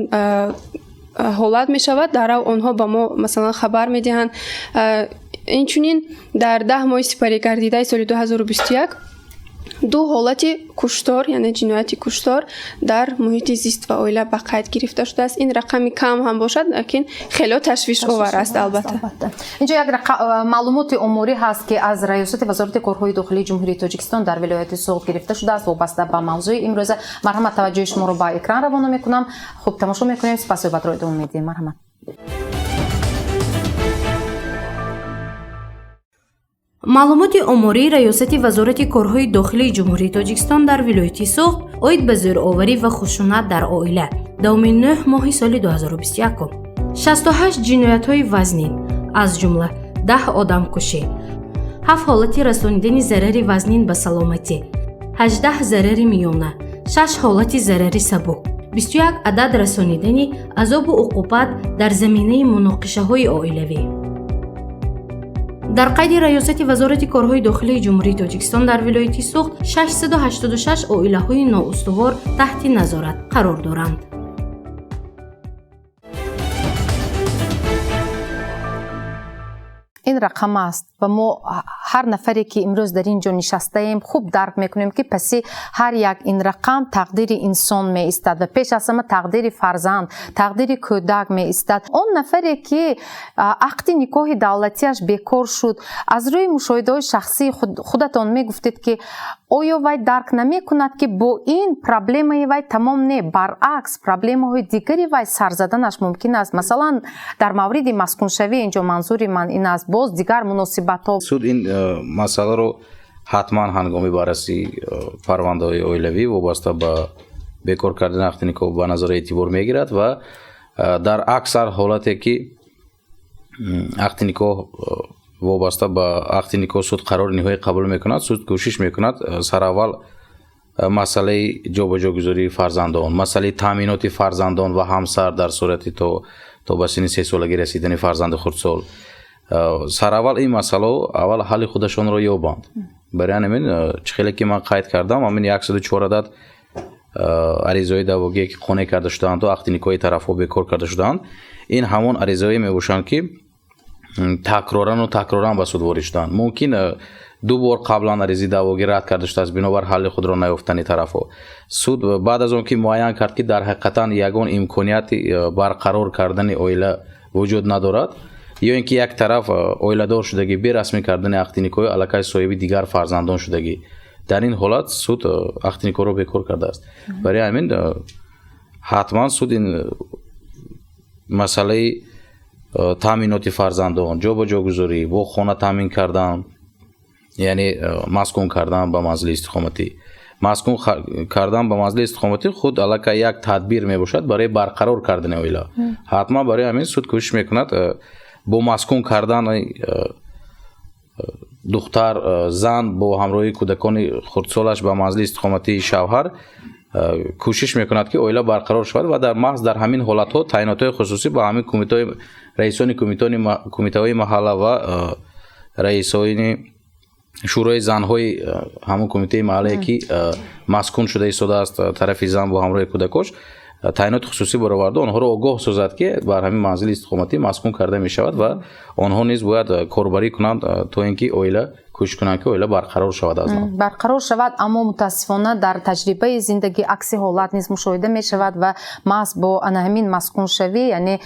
ҳолат мешавад, дарав онҳо ба мо, масалан, хабар медиҳанд. Инчунин дар 10 моҳи сипаригардидаи соли 2021 ду ҳолати куштор, яъне ҷинояти куштор дар муҳити зист ва оила ба қайд гирифта шудааст. Ин рақами кам ҳам бошад, лекин хело ташвишовар аст, албатта. Инҷо як маълумоти оморӣ ҳаст, ки аз Раёсати Вазорати корҳои дохилии Ҷумҳурии Тоҷикистон дар вилояти Суғд гирифта шудааст, вобаста ба мавзӯи имрӯза. Марҳамат, таваҷҷӯҳи шуморо ба экран равона мекунам. Хуб, тамошо мекунем, сипас суҳбатро идома медиҳем. Марҳамат. Маълумоти омории Раёсати Вазорати корҳои дохилии Ҷумҳурии Тоҷикистон дар вилояти Суғд оид ба зӯроварӣ ва хушунат дар оила давоми 9 моҳи соли 2021: 68 ҷиноятҳои вазнин, аз ҷумла 10 одамкушӣ, 7 ҳолати расонидани зарари вазнин ба саломатӣ, 18 зарари миёна, 6 ҳолати зарари сабук, 21 адад расонидани азобу уқубат дар заминаи муноқишаҳои оилавӣ. Дар қайди Раёсати Вазорати корҳои дохилии Ҷумҳурии Тоҷикистон дар вилояти Суғд 686 оилаҳои ноустувор таҳти назорат қарор доранд. Ин рақам аст ва мо ҳар нафаре, ки имрӯз дар ин ҷо нишастаем, хуб дарк мекунем, ки паси ҳар як ин рақам тақдири инсон меистад ва пеш аз ҳама тақдири фарзанд, тақдири кӯдак меистад. Он нафаре, ки ақди никоҳи давлатиаш бекор шуд, аз рӯи мушоҳидаҳои шахсии худатон мегуфтед, ки оё вай дарк намекунад, ки бо ин проблемаи вай тамом не, баръакс, проблемаҳои дигари вай сар заданаш мумкин аст? Масалан, дар мавриди маскуншавӣ, инҷо манзури ман ин аст, боз дигар муносибатҳо. Суд ин масъаларо ҳатман ҳангоми баррасии парвандаҳои оилавӣ вобаста ба бекор кардани ақди никоҳ ба назар эътибор мегирад ва дар аксар ҳолате, ки ақди никоҳ вобаста ба ақди никоҳ суд қарори ниҳоӣ қабул мекунад, суд кӯшиш мекунад сараввал масъалаи ҷобаҷогузории фарзандон, масъалаи таъминоти фарзандон ва ҳамсар дар сурати то ба синни сесолагӣ расидани фарзанди хурдсол, сараввал ин масъалаҳо аввал ҳалли худашонро ёбанд. Барои ҳамин, чӣ хеле ки ман қайд кардам, ҳамин 104 адад аризаҳои даъвогие, ки қонеъ карда шудаанду ақди никоҳи тарафҳо бекор карда шудаанд, ин ҳамон аризаҳое мебошанд, ки такрорану такроран ба суд ворид шуданд. Мумкин ду бор қаблан аризаи даъвогӣ рад карда шудааст, бинобар ҳалли худро наёфтани тарафҳо. Суд баъд аз он ки муайян кард, ки дар ҳақиқатан ягон имконияти барқарор кардани оила вуҷуд надорад, ё ин ки як тараф оиладор шудагӣ, берасмӣ кардани ақди никоҳи аллакай соҳиби дигар фарзандон шудагӣ, дар ин ҳолат суд ақди никоҳро бекор кардааст. Барои ҳамин ҳатман суд ин масъалаи таъминоти фарзандон, ҷобаҷогузорӣ, бо хона таъмин кардан, яъне маскун кардан ба манзили истиқоматӣ. Маскун кардан ба манзили истиқоматӣ худ аллакай як тадбир мебошад барои барқарор кардани оила. Ҳатман барои ҳамин суд кӯшиш мекунад бо маскун кардани духтар, зан бо ҳамроҳии кӯдакони хурдсолаш ба манзили истиқоматии шавҳар, кӯшиш мекунад, ки оила барқарор шавад ва дар маҳз дар ҳамин ҳолатҳо таъинотҳои хусусӣ ба ҳамин кумитаҳои раисони кумитаҳои маҳалла ва раисони шӯрои занҳои ҳамон кумитаи маҳаллае, ки маскун шуда истодааст тарафи зан бо ҳамроҳи кӯдакош, таъиноти хусусӣ бароварда, онҳоро огоҳ созад, ки бар ҳамин манзили истиқоматӣ маскун карда мешавад ва онҳо низ бояд корбарӣ кунанд, то ин ки оила кӯшиш кунанд, ки оила барқарор шавад аз нав. Барқарор шавад, аммо мутаассифона дар таҷрибаи зиндагӣ акси ҳолат низ мушоҳида мешавад ва маҳз бо ана ҳамин маскуншавӣ, яъне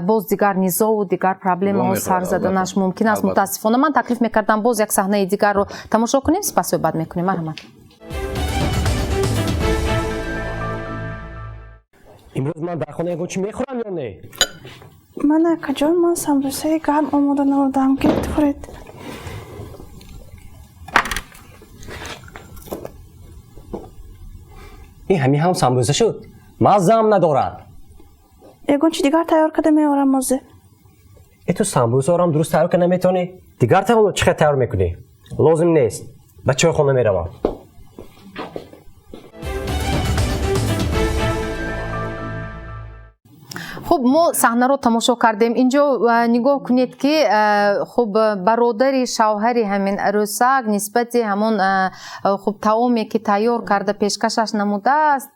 боз дигар низову дигар проблемаҳо сар заданаш мумкин аст. Мутаассифона ман таклиф мекардам, боз як саҳнаи дигарро тамошо кунем, сипас суҳбат мекунем. Марҳамат. Имрӯз ман дар хона ягон чӣ мехӯрам ё не? Ман, акаҷон, ман самбусаи гарм омода намудам, гирифт хӯред. Ин ҳамин ҳам самбуса шуд, маззаам надорад. Ягон чи дигар тайёр карда меорам ҳозир. Э, ту самбусаорам дуруст тайёр карда наметавонӣ, дигар таомро чӣ хел тайёр мекунӣ? Лозим нест, ба чойхона меравам. Хуб, Хуб, мо саҳнаро тамошо кардем. Инҷо нигоҳ кунед, ки хуб, бародари шавҳари ҳамин арӯсак нисбати ҳамон хуб таоме, ки тайёр карда пешкашаш намудааст,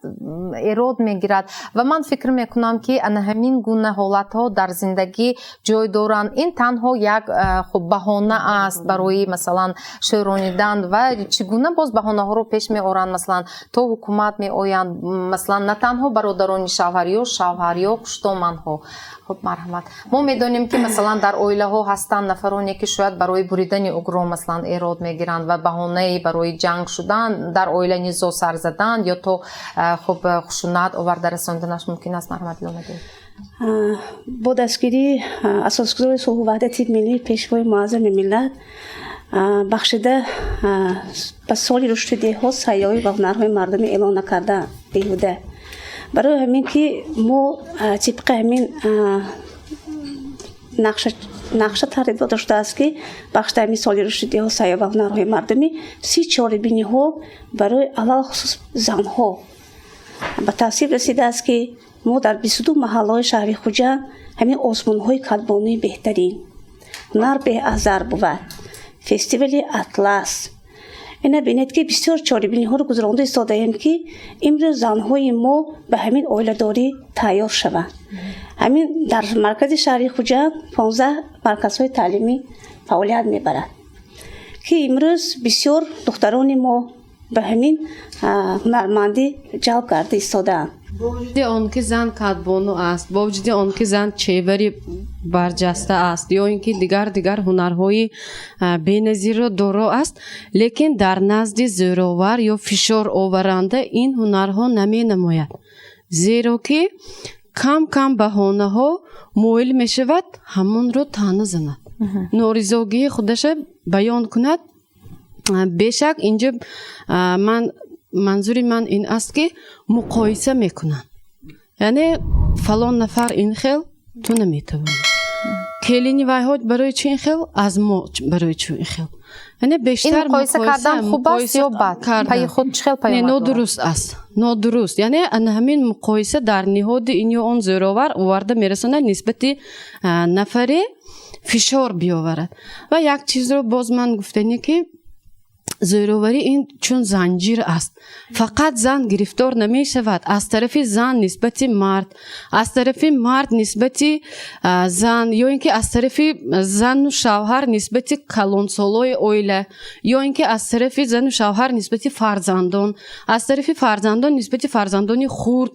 эрод мегирад. Ва ман фикр мекунам, ки ана ҳамин гуна ҳолатҳо дар зиндагӣ ҷой доранд. Ин танҳо як хуб баҳона аст барои, масалан, шӯронидан. Ва чӣ гуна боз баҳонаҳоро пеш меоранд, масалан, то ҳукумат меоянд, масалан, на танҳо бародарони шавҳар ё шавҳар ё хуштоманҳо. Хуб, марҳамат. Мо медонем, ки, масалан, дар оилаҳо ҳастанд нафароне, ки шояд барои буридани угро, масалан, эрод мегиранд ва баҳонаи барои ҷанг шудан дар оила, низо сар задан ё то хуб хушунат оварда расонданаш мумкин аст. Марҳамат, Илонабек. Бо дастгирии асосгузори сулҳу ваҳдати миллӣ, Пешвои муаззами миллат, бахшида ба соли рушди деҳот, сайёҳӣ ва ҳунарҳои мардумӣ эълон накарда беҳуда. Барои ҳамин ки мо тибқи ҳамин нақша тартиб дода шудааст, ки бахшида ҳамин соли рушди деҳот, сайёҳӣ ва ҳунарҳои мардумӣ 30 чорабиниҳо барои алалхусус занҳо ба тасвиб расидааст, ки мо дар 22 маҳаллаҳои шаҳри Хуҷанд ҳамин озмунҳои кадбонуи беҳтарин, ҳунар беҳ аз зар бувад, фестивали Атлас, ина бинед, ки бисёр чорабиниҳоро гузаронда истодаем, ки имрӯз занҳои мо ба ҳамин оиладорӣ тайёр шаванд. Ҳамин дар маркази шаҳри Хуҷанд 15 марказҳои таълимӣ фаъолият мебарад, ки имрӯз бисёр духтарони мо ба ҳамин ҳунармандӣ ҷалб карда истодаанд. Бо вуҷуди он ки зан кадбону аст, бо вуҷуди он ки зан чевари барҷаста аст ё ин ки дигар дигар ҳунарҳои беназирро доро аст, лекин дар назди зӯровар ё фишороваранда ин ҳунарҳо наменамояд, зеро ки кам кам баҳонаҳо моил мешавад ҳамонро таъна занад, норизогии худаша баён кунад. Бешак, инҷо ман манзури ман ин аст, ки муқоиса мекунанд, яъне фалон нафар ин хел, ту наметавонӣ, келини вайҳо барои чӣ ин хел, аз мо барои чӣ ин хел. Яъне бештар ин муқоиса кардан хуб аст ё бад? Пайи худ чӣ хел паёмад дорад? Нодуруст аст, нодуруст. Яъне ана ҳамин муқоиса дар ниҳоди ин ё он зӯровар оварда мерасонад, нисбати нафаре фишор биёварад. Ва як чизро боз ман гуфтанӣ, ки зӯроварӣ ин чун занҷир аст, фақат зан гирифтор намешавад. Аз тарафи зан нисбати мард, аз тарафи мард нисбати зан, ё ин ки аз тарафи зану шавҳар нисбати калонсолои оила, ё ин ки аз тарафи зану шавҳар нисбати фарзандон, аз тарафи фарзандон нисбати фарзандони хурд,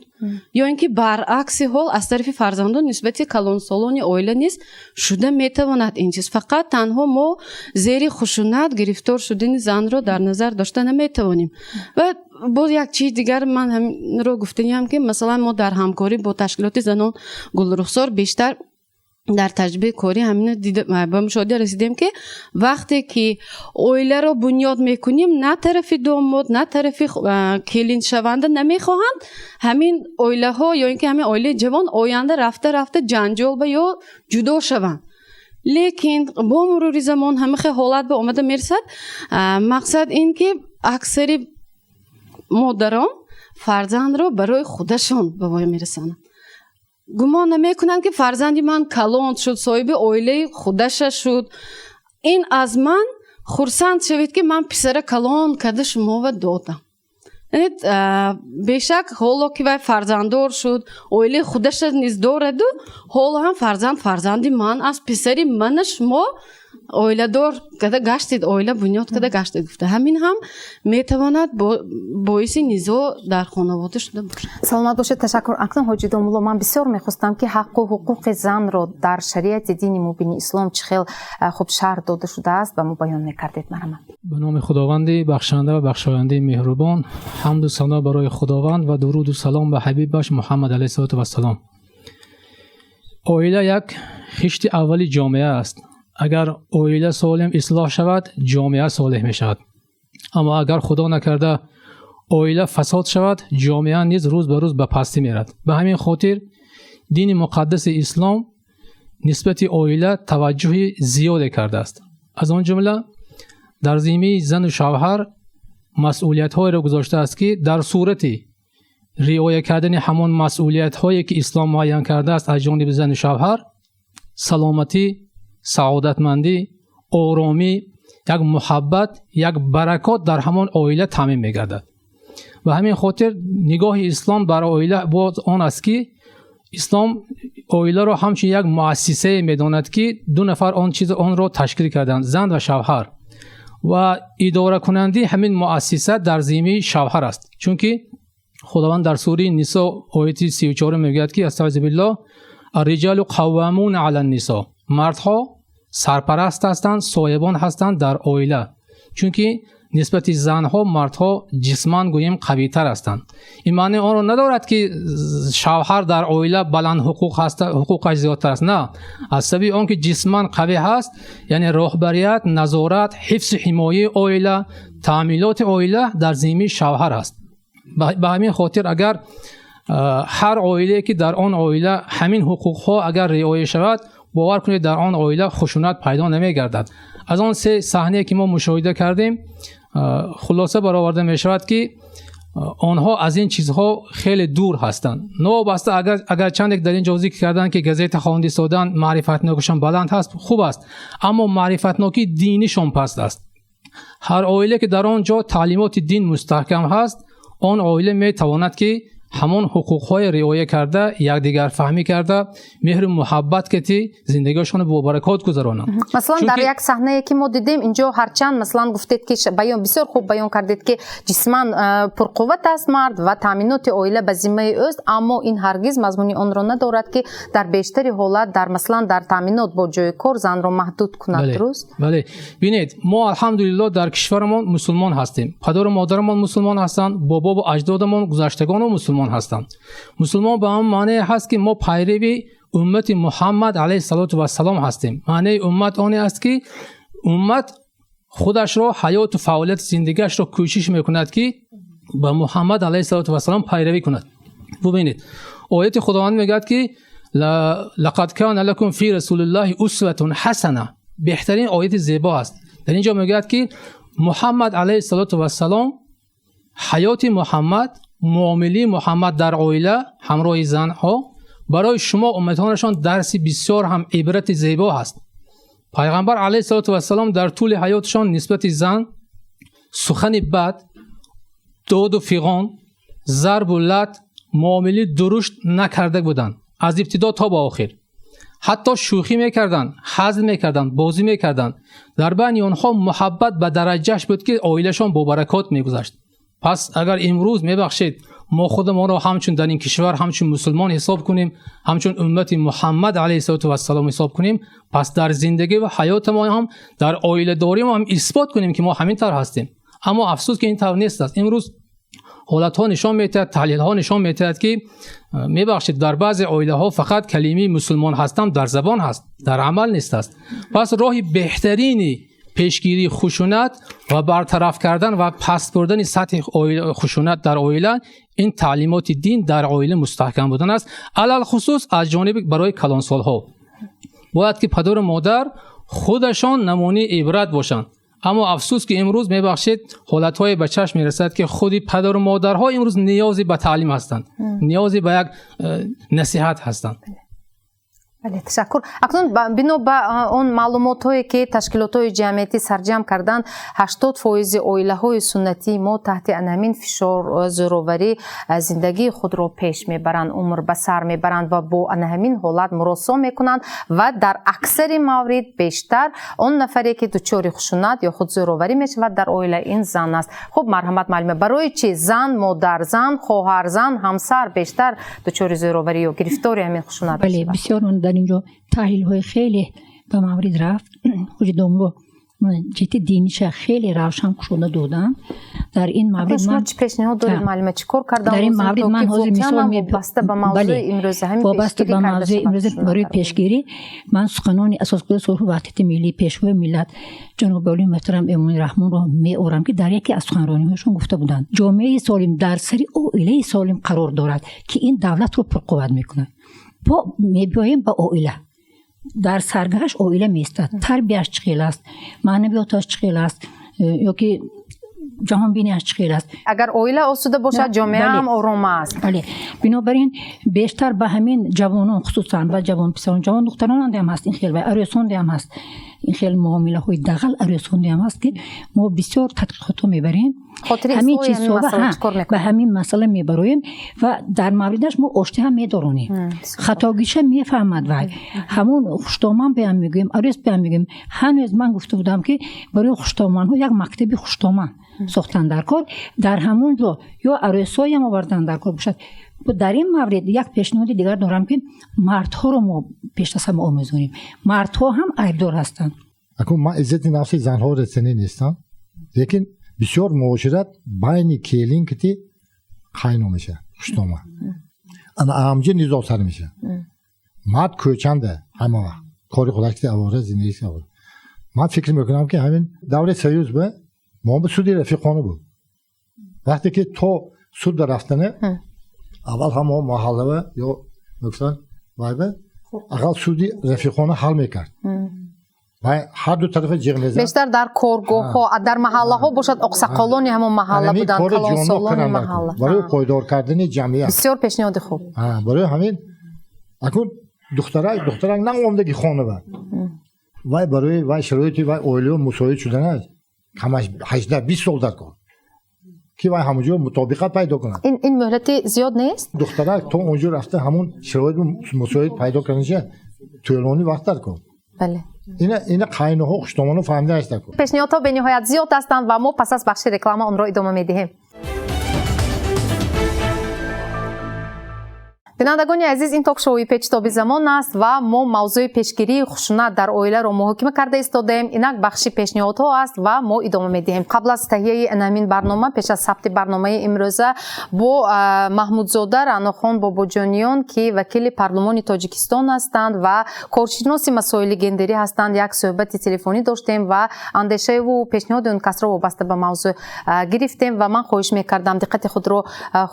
ё ин ки баръакси ҳол аз тарафи фарзандон нисбати калонсолони оила низ шуда метавонад. Ин чиз фақат танҳо мо зери хушунат гирифтор шудани занро дар назар дошта наметавонем. Ва боз як чизи дигар ман ҳаминро гуфтаниам, ки масалан мо дар ҳамкорӣ бо ташкилоти занон Гулрухсор бештар дар таҷрибаи корӣ ҳамино ба мушоҳида расидем, ки вақте ки оиларо бунёд мекунем, на тарафи домод, на тарафи келиншаванда намехоҳанд ҳамин оилаҳо ё ин ки ҳамин оилаи ҷавон оянда рафта рафта ҷанҷол ба ё ҷудо шаванд. Лекин бо мурури замон ҳама хел ҳолат ба омада мерасад. Мақсад ин ки аксари модарон фарзандро барои худашон ба воя мерасонанд, гумон намекунанд, ки фарзанди ман калон шуд, соҳиби оилаи худаша шуд, ин аз ман хурсанд шавед, ки ман писара калон карда шумова додам. Бешак, ҳоло ки вай фарзанддор шуд, оилаи худаша низ дораду, ҳоло ҳам фарзанд фарзанди ман аст, писари мана шумо оиладор карда гаштед, оила бунёд карда гаштед гуфта, ҳамин ҳам метавонад боиси низоъ дар хонавода шуда бошад. Саломат бошед, ташаккур. Акнун, ҳоҷи домулло, ман бисёр мехостам, ки ҳаққу ҳуқуқи занро дар шариати дини мубини ислом чӣ хел хуб шарҳ дода шудааст, ба мо баён мекардед. Марҳамат. Ба номи Худованди бахшанда ва бахшояндаи меҳрубон. Ҳамду сано барои Худованд ва дуруду салом ба ҳабибаш Муҳаммад алайҳиссалоту вассалом. Оила як хишти аввали ҷомеа аст. Агар оила солим ислоҳ шавад, ҷомеа солеҳ мешавад. Аммо агар, худо накарда, оила фасод шавад, ҷомеа низ рӯз ба рӯз ба пастӣ мерад. Ба ҳамин хотир дини муқаддаси ислом нисбати оила таваҷҷӯҳи зиёде кардааст. Аз он ҷумла дар зиммаи зану шавҳар масъулиятҳоеро гузоштааст, ки дар сурати риоя кардани ҳамон масъулиятҳое ки ислом муайян кардааст аз ҷониби зану шавҳар, саломатӣ, саодатмандӣ, оромӣ, як муҳаббат, як баракот дар ҳамон оила таъмин мегардад. Ба ҳамин хотир нигоҳи ислом бар оила боз он аст ки ислом оиларо ҳамчун як муассисае медонад ки ду нафар он чиз онро ташкил карданд, зан ва шавҳар, ва идоракунандаи ҳамин муассиса дар зиммаи шавҳар аст. Чунки Худованд дар сураи Нисо ояти 34 мегӯяд ки астаъизу биллоҳ ар-риҷалу қаввамуна алан-нисо, мардҳо сарпараст ҳастанд, соҳибон ҳастанд дар оила. Чунки нисбати занҳо мардҳо ҷисман гӯем қавитар ҳастанд. Ин маънии онро надорад ки шавҳар дар оила баланд ҳуқуқ ҳаст, ҳуқуқаш зиёдтар аст. На, аз сабаби он ки ҷисман қавӣ ҳаст, яъне роҳбарият, назорат, ҳифзу ҳимояи оила, таъминоти оила дар зиммаи шавҳар аст. Ба ҳамин хотир агар ҳар оилае ки дар он оила ҳамин ҳуқуқҳо агар риоя шавад, бовар кунед дар он оила хушунат пайдо намегардад. Аз он се саҳнае ки мо мушоҳида кардем, хулоса бароварда мешавад ки онҳо аз ин чизҳо хеле дур ҳастанд. Новобаста агар чанде дар ин ҷо зикр карданд ки газета хонда истодан маърифатнокишон баланд ҳаст, хуб аст, аммо маърифатнокии динишон паст аст. Ҳар оиле ки дар он ҷо таълимоти дин мустаҳкам ҳаст, он оила метавонад ки ҳамон ҳуқуқҳои риоя карда, якдигарфаҳмӣ карда, меҳру муҳаббат кати зиндагиашонро бо баракот гузаронанд. Масалан, дар як саҳнае ки мо дидем инҷо, ҳарчанд масалан гуфтед ки баён бисёр хуб баён кардед ки ҷисман пурқувват аст мард ва таъминоти оила ба зиммаи ӯст, аммо ин ҳаргиз мазмуни онро надорад ки дар бештари ҳолат дар масалан дар таъминот бо ҷои кор занро маҳдуд кунад. Дуруст? Бале. Бинед, мо алҳамдулиллоҳ дар кишварамон мусулмон ҳастем. Падару модарамон мусулмон ҳастанд, бобову аҷдодамон, гузаштагонамон мусулмон ҳастанд. Мусулмон ба он маънае ҳаст ки мо пайрави уммати Муҳаммад алайҳиссалоту вассалом ҳастем. Маънаи уммат оне аст ки уммат худашро, ҳаёту фаъолияти зиндагиашро кӯшиш мекунад ки ба Муҳаммад алайҳиссалоту вассалом пайравӣ кунад. Бубинед, ояти Худованд мегӯяд ки лақад кана лакум фи расулиллаҳи усватун ҳасана, беҳтарин ояти зебо аст. Дар ин ҷо мегӯяд ки Муҳаммад алайҳиссалоту вассалом, ҳаёти Муҳаммад, муомилаи Муҳаммад дар оила ҳамроҳи занҳо барои шумо умматонашон дарси бисёр ҳам ибрати зебо ҳаст. Пайғамбар алайҳиссалоту вассалом дар тӯли ҳаёташон нисбати зан сухани бад, доду фиғон, зарбу лат, муомилаи дурушт накарда буданд аз ибтидо то ба охир. Ҳатто шӯхӣ мекарданд, ҳазл мекарданд, бозӣ мекарданд. Дар байни онҳо муҳаббат ба дараҷааш буд ки оилашон бо баракот мегузашт. Пас агар имрӯз мебахшед мо худамонро ҳамчун дар ин кишвар ҳамчун мусулмон ҳисоб кунем, ҳамчун уммати Муҳаммад алайҳиссалоту вассалом ҳисоб кунем, пас дар зиндагӣ ва ҳаётамон ҳам дар оиладоримон ҳам исбот кунем ки мо ҳамин тавр ҳастем. Аммо афсӯс ки ин тавр нест аст. Имрӯз ҳолатҳо нишон медиҳад, таҳлилҳо нишон медиҳад ки мебахшед дар баъзе оилаҳо фақат калимаи мусулмон ҳастам дар забон ҳаст, дар амал нест аст. Пас роҳи беҳтарини пешгирии хушунат ва бартараф кардан ва паст бурдани сатҳи хушунат дар оила ин таълимоти дин дар оила мустаҳкам будан аст. Алалхусус аз ҷониби барои калонсолҳо бояд ки падару модар худашон намунаи ибрат бошанд. Аммо афсӯс ки имрӯз мебахшед ҳолатҳое ба чашм мерасад ки худи падару модарҳо имрӯз ниёзе ба таълим ҳастанд, ниёзе ба як насиҳат ҳастанд. Бале, ташаккур. Акнун бино ба он маълумотҳое ки ташкилотҳои ҷамъиятӣ сарҷамъ карданд, 80% оилаҳои суннатии мо таҳти ҳамин фишор, зӯроварӣ зиндагии худро пеш мебаранд, умр ба сар мебаранд ва бо ҳамин ҳолат муросо мекунанд ва дар аксари маврид бештар он нафаре ки дучори хушунат ё худ зӯроварӣ мешавад дар оила ин зан аст. Хуб, марҳамат муаллима, барои чӣ зан, модар, зан, хоҳар, зан, ҳамсар бештар дучори зӯроварӣ ё гирифтори ҳамин хушунат мешавад? Бале, бисёр дар инҷо таҳлилҳои хеле ба маврид рафт. Худи домло ҷиҳати диниша хеле равшан кушода доданд. Дар ин маврид шумо чӣ пешниҳод доред муаллима? Чӣ кор кардан дар ин маврид? Ман ҳозир мисол вобаста ба мавзӯи имрӯза, ҳамин вобаста ба мавзӯи имрӯза барои пешгирӣ ман суханони асосгузори сулҳу ваҳдати миллӣ, пешвои миллат ҷаноби олии муҳтарам Эмомалӣ Раҳмонро меорам ки дар яке аз суханрониҳояшон гуфта буданд: ҷомеаи солим дар сари оилаи солим қарор дорад ки ин давлатро пурқувват мекунад. Бо мебиёем ба оила. Дар саргаҳаш оила меистад. Тарбияш чӣ хел аст, маънавиёташ чӣ хел аст, ё ки Ҷаҳонбиниаш чӣ хел аст. Агар оила осуда бошад, ҷомеа ҳам ором аст. Бале, бинобар ин бештар ба ҳамин ҷавонон, хусусан ба ҷавонписарон, ҷавон духтаронанда ҳам ҳаст ин хел ва арӯсонде ҳам ҳаст ин хел муомилаҳои дағал, арӯсонде ҳам ҳаст, ки мо бисёр тадқиқотҳо мебарем. Ҳамин чизҳо ба ҳамин масъала мебароем ва дар мавридаш мо оштӣ ҳам медоронем. Хатогиша мефаҳмад вай. Ҳамон хуштоман беам мегӯем, арӯс беам мегӯем. Ҳанӯз ман гуфта будам, ки барои хуштоманҳо як мактаби хуштоман сохтан дар кор, дар ҳамон ҷо ё арӯсҳоям овардан дар кор бошад. Дар ин маврид як пешниҳоди дигар дорам, ки мардҳоро мо пеш аз ҳама омӯзонем. Мардҳо ҳам айбдор ҳастанд. Акун ман иззати нафси занҳо расанӣ нестам, лекин бисёр муошират байни келин кити қайно мешавад, хуштома. Ана амҷи низо сар мешавад. Мард кӯчанда ҳама вақт кори худаш кити авора, зиндагӣ авора. Ман фикр мекунам, ки ҳамин давраи союз ба мо ба суди рафиқона буд. Вақте ки то суд рафтана, аввал ҳамо маҳаллава ё мегуфтанд вайба ақал суди рафиқона ҳал мекард. Ва ҳар ду тарафа ҷиғ мезад. Бештар дар коргоҳҳо, дар маҳаллаҳо бошад, оқсақолони ҳамон маҳалла буданд, калонсолони маҳалла. Барои пойдор кардани ҷамъият. Бисёр пешниҳоди хуб. Барои ҳамин акун духтарак наомдаги хонава. Вай барои вай шароити вай оилао мусоид шуданаш камаш 18-20 сол дар кор, ки вай ҳамонҷо мутобиқат пайдо кунад. Ин муҳлати зиёд нест? Духтарак то онҷо рафта ҳамон шароит мусоид пайдо карданиша тӯлонӣ вақт дар кор. Бале. Ина қайноҳо хуштомоно фаҳмидааш дар кор. Пешниҳодҳо бениҳоят зиёд ҳастанд ва мо пас аз бахши реклама онро идома медиҳем. Бинандагони азиз, ин ток-шоуи Печтоби замон аст ва мо мавзӯи пешгирии хушунат дар оиларо муҳокима карда истодаем. Инак бахши пешниҳодҳо аст ва мо идома медиҳем. Қабл аз таҳияи ҳамин барнома, пеш аз сабти барномаи имрӯза бо Маҳмудзода Раънохон Бобоҷониён, ки вакили парлумони Тоҷикистон ҳастанд ва коршиноси масоили гендерӣ ҳастанд, як суҳбати телефонӣ доштем ва андешаеву пешниҳоди он касро вобаста ба мавзӯъ гирифтем ва ман хоҳиш мекардам диққати худро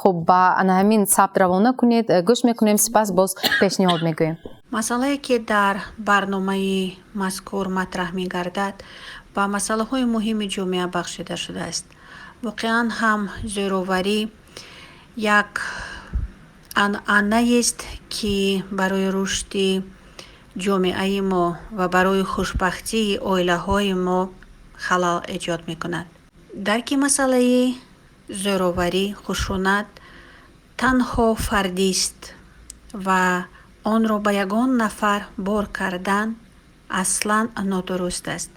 хуб ба ҳамин сабт равона кунед. Гӯш мекунем, сипас боз пешниҳод мегӯем. Масъалае, ки дар барномаи мазкур матраҳ мегардад, ба масъалаҳои муҳими ҷомеа бахшида шудааст. Воқеан ҳам зӯроварӣ як анъанаест, ки барои рушди ҷомеаи мо ва барои хушбахтии оилаҳои мо халал эҷод мекунад. Дарки масъалаи зӯроварӣ, хушунат танҳо фардист ва онро ба ягон нафар бор кардан аслан нодуруст аст.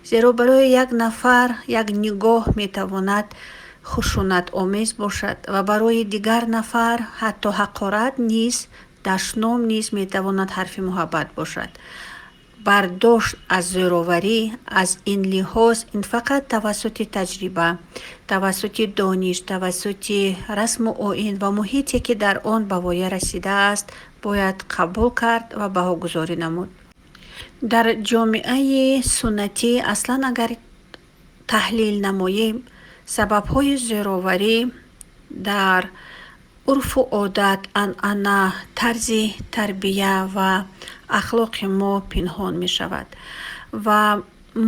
Зеро барои як нафар як нигоҳ метавонад хушунатомез бошад ва барои дигар нафар ҳатто ҳақорат низ, дашном низ метавонад ҳарфи муҳаббат бошад. Бардошт аз зӯроварӣ аз ин лиҳоз ин фақат тавассути таҷриба, тавассути дониш, тавассути расму оин ва муҳите, ки дар он ба воя расидааст, бояд қабул кард ва баҳогузорӣ намуд. Дар ҷомеаи суннатӣ аслан агар таҳлил намоем, сабабҳои зӯроварӣ дар урфу одат, анъана, тарзи тарбия ва ахлоқи мо пинҳон мешавад ва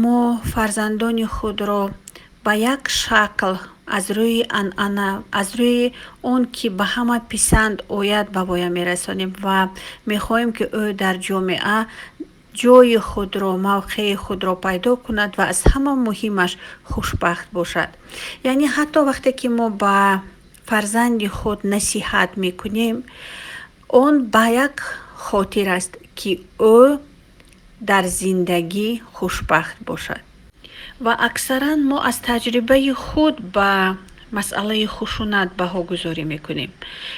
мо фарзандони худро ба як шакл аз рӯи анъана, аз рӯи он ки ба ҳама писанд ояд, ба воя мерасонем ва мехоҳем, ки ӯ дар ҷомеа ҷои худро, мавқеи худро пайдо кунад ва аз ҳама муҳимаш хушбахт бошад. Яъне ҳатто вақте ки мо ба фарзанди худ насиҳат мекунем, он ба як хотир аст, ки ӯ дар зиндагӣ хушбахт бошад. Ва аксаран мо аз таҷрибаи худ ба масъалаи хушунат баҳогузорӣ мекунем.